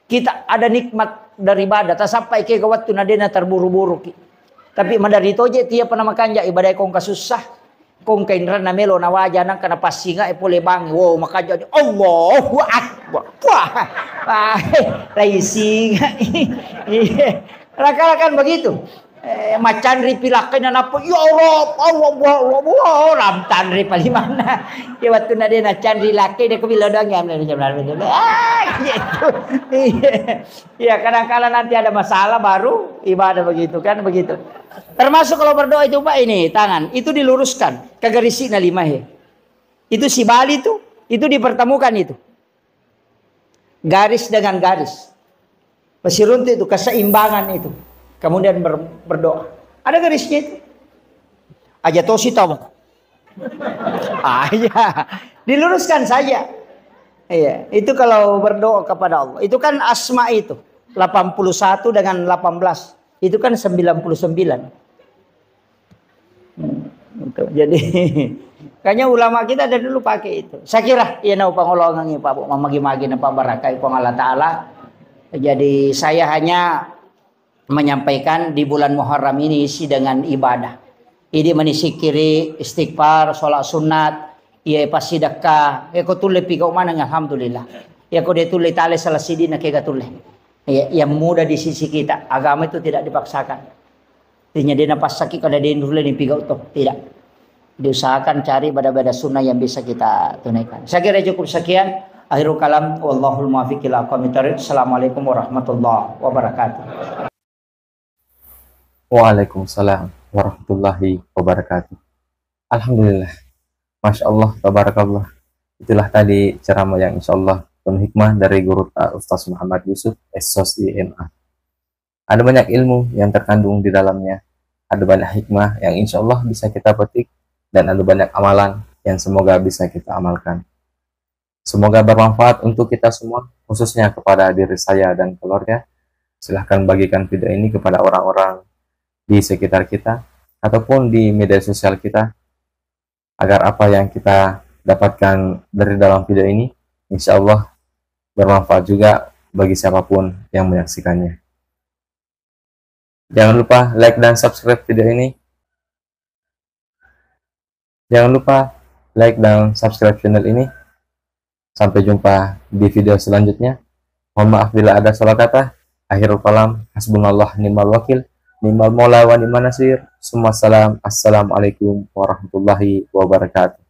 kita ada nikmat dari ibadah. Tasappai ke waktu nadena terburu-buru ki. Tapi madari toje tiap pernah makanja ibadah kong kasussah. Kong kainranna melo na waja nang kana passinga e pole bang. Wow, makanja Allahu Akbar. Wah. Wah, racing. Iya. Rakan-rakan begitu. Eh, macanri pilakkena nappa, "Ya Allah, Allah, Allah, Allah, Allah," ramtanri palimanna. Ya, waktu na dia nacanri lakke, dia kebilang doang, ya, ah, gitu. Iya. Ya, kadang-kala nanti ada masalah baru ibadah begitu, kan begitu. Termasuk kalau berdoa itu, Pak, ini tangan, itu diluruskan ke garisnya lima, he. Itu si Bali tuh, itu dipertemukan itu. Garis dengan garis. Pasiruntu itu, keseimbangan itu. Kemudian ber-, berdoa. Ada garisnya itu. Aja tosi tahu. Ah, iya. Diluruskan saja. Iya, itu kalau berdoa kepada Allah. Itu kan asma itu. Delapan puluh satu dengan delapan belas. Itu kan sembilan puluh sembilan. Jadi kayaknya ulama kita dari dulu pakai itu. Saya kira iya nau pangolongan Pak Bu, mamagi-magi napa barakai Puang Allah Taala. Jadi saya hanya menyampaikan di bulan Muharram ini isi dengan ibadah. Idi mani sikiri, istighfar, sholat sunat, iya pasti dekkah. Iya ko tulle pigau maneng, alhamdulillah. Iya ko dia tulle tale salah sidi na kega tulle. Iya, yang mudah di sisi kita. Agama itu tidak dipaksakan. Artinya dia napassaki kada dia nulle ni pigau to, tidak. Diusahakan cari beda-beda sunnah yang bisa kita tunaikan. Saya kira cukup sekian. Akhirul kalam, wallahul muwaffiq ila aqwamit thariq. Assalamualaikum warahmatullahi wabarakatuh. Waalaikumsalam warahmatullahi wabarakatuh. Alhamdulillah. Masya Allah, tabarakallah. Itulah tadi ceramah yang insya Allah penuh hikmah dari guru, uh, Ustaz Muhammad Yusuf, S.Sos, I M A. Ada banyak ilmu yang terkandung di dalamnya. Ada banyak hikmah yang insya Allah bisa kita petik dan ada banyak amalan yang semoga bisa kita amalkan. Semoga bermanfaat untuk kita semua, khususnya kepada diri saya dan keluarga. Silahkan bagikan video ini kepada orang-orang di sekitar kita ataupun di media sosial kita, agar apa yang kita dapatkan dari dalam video ini, insya Allah bermanfaat juga bagi siapapun yang menyaksikannya. Jangan lupa like dan subscribe video ini. Jangan lupa like dan subscribe channel ini. Sampai jumpa di video selanjutnya. Mohon maaf bila ada salah kata. Akhirul kalam, hasbunallah ni'mal wakil, ni'mal maula wa ni'man nasir. Summa salam. Assalamualaikum warahmatullahi wabarakatuh.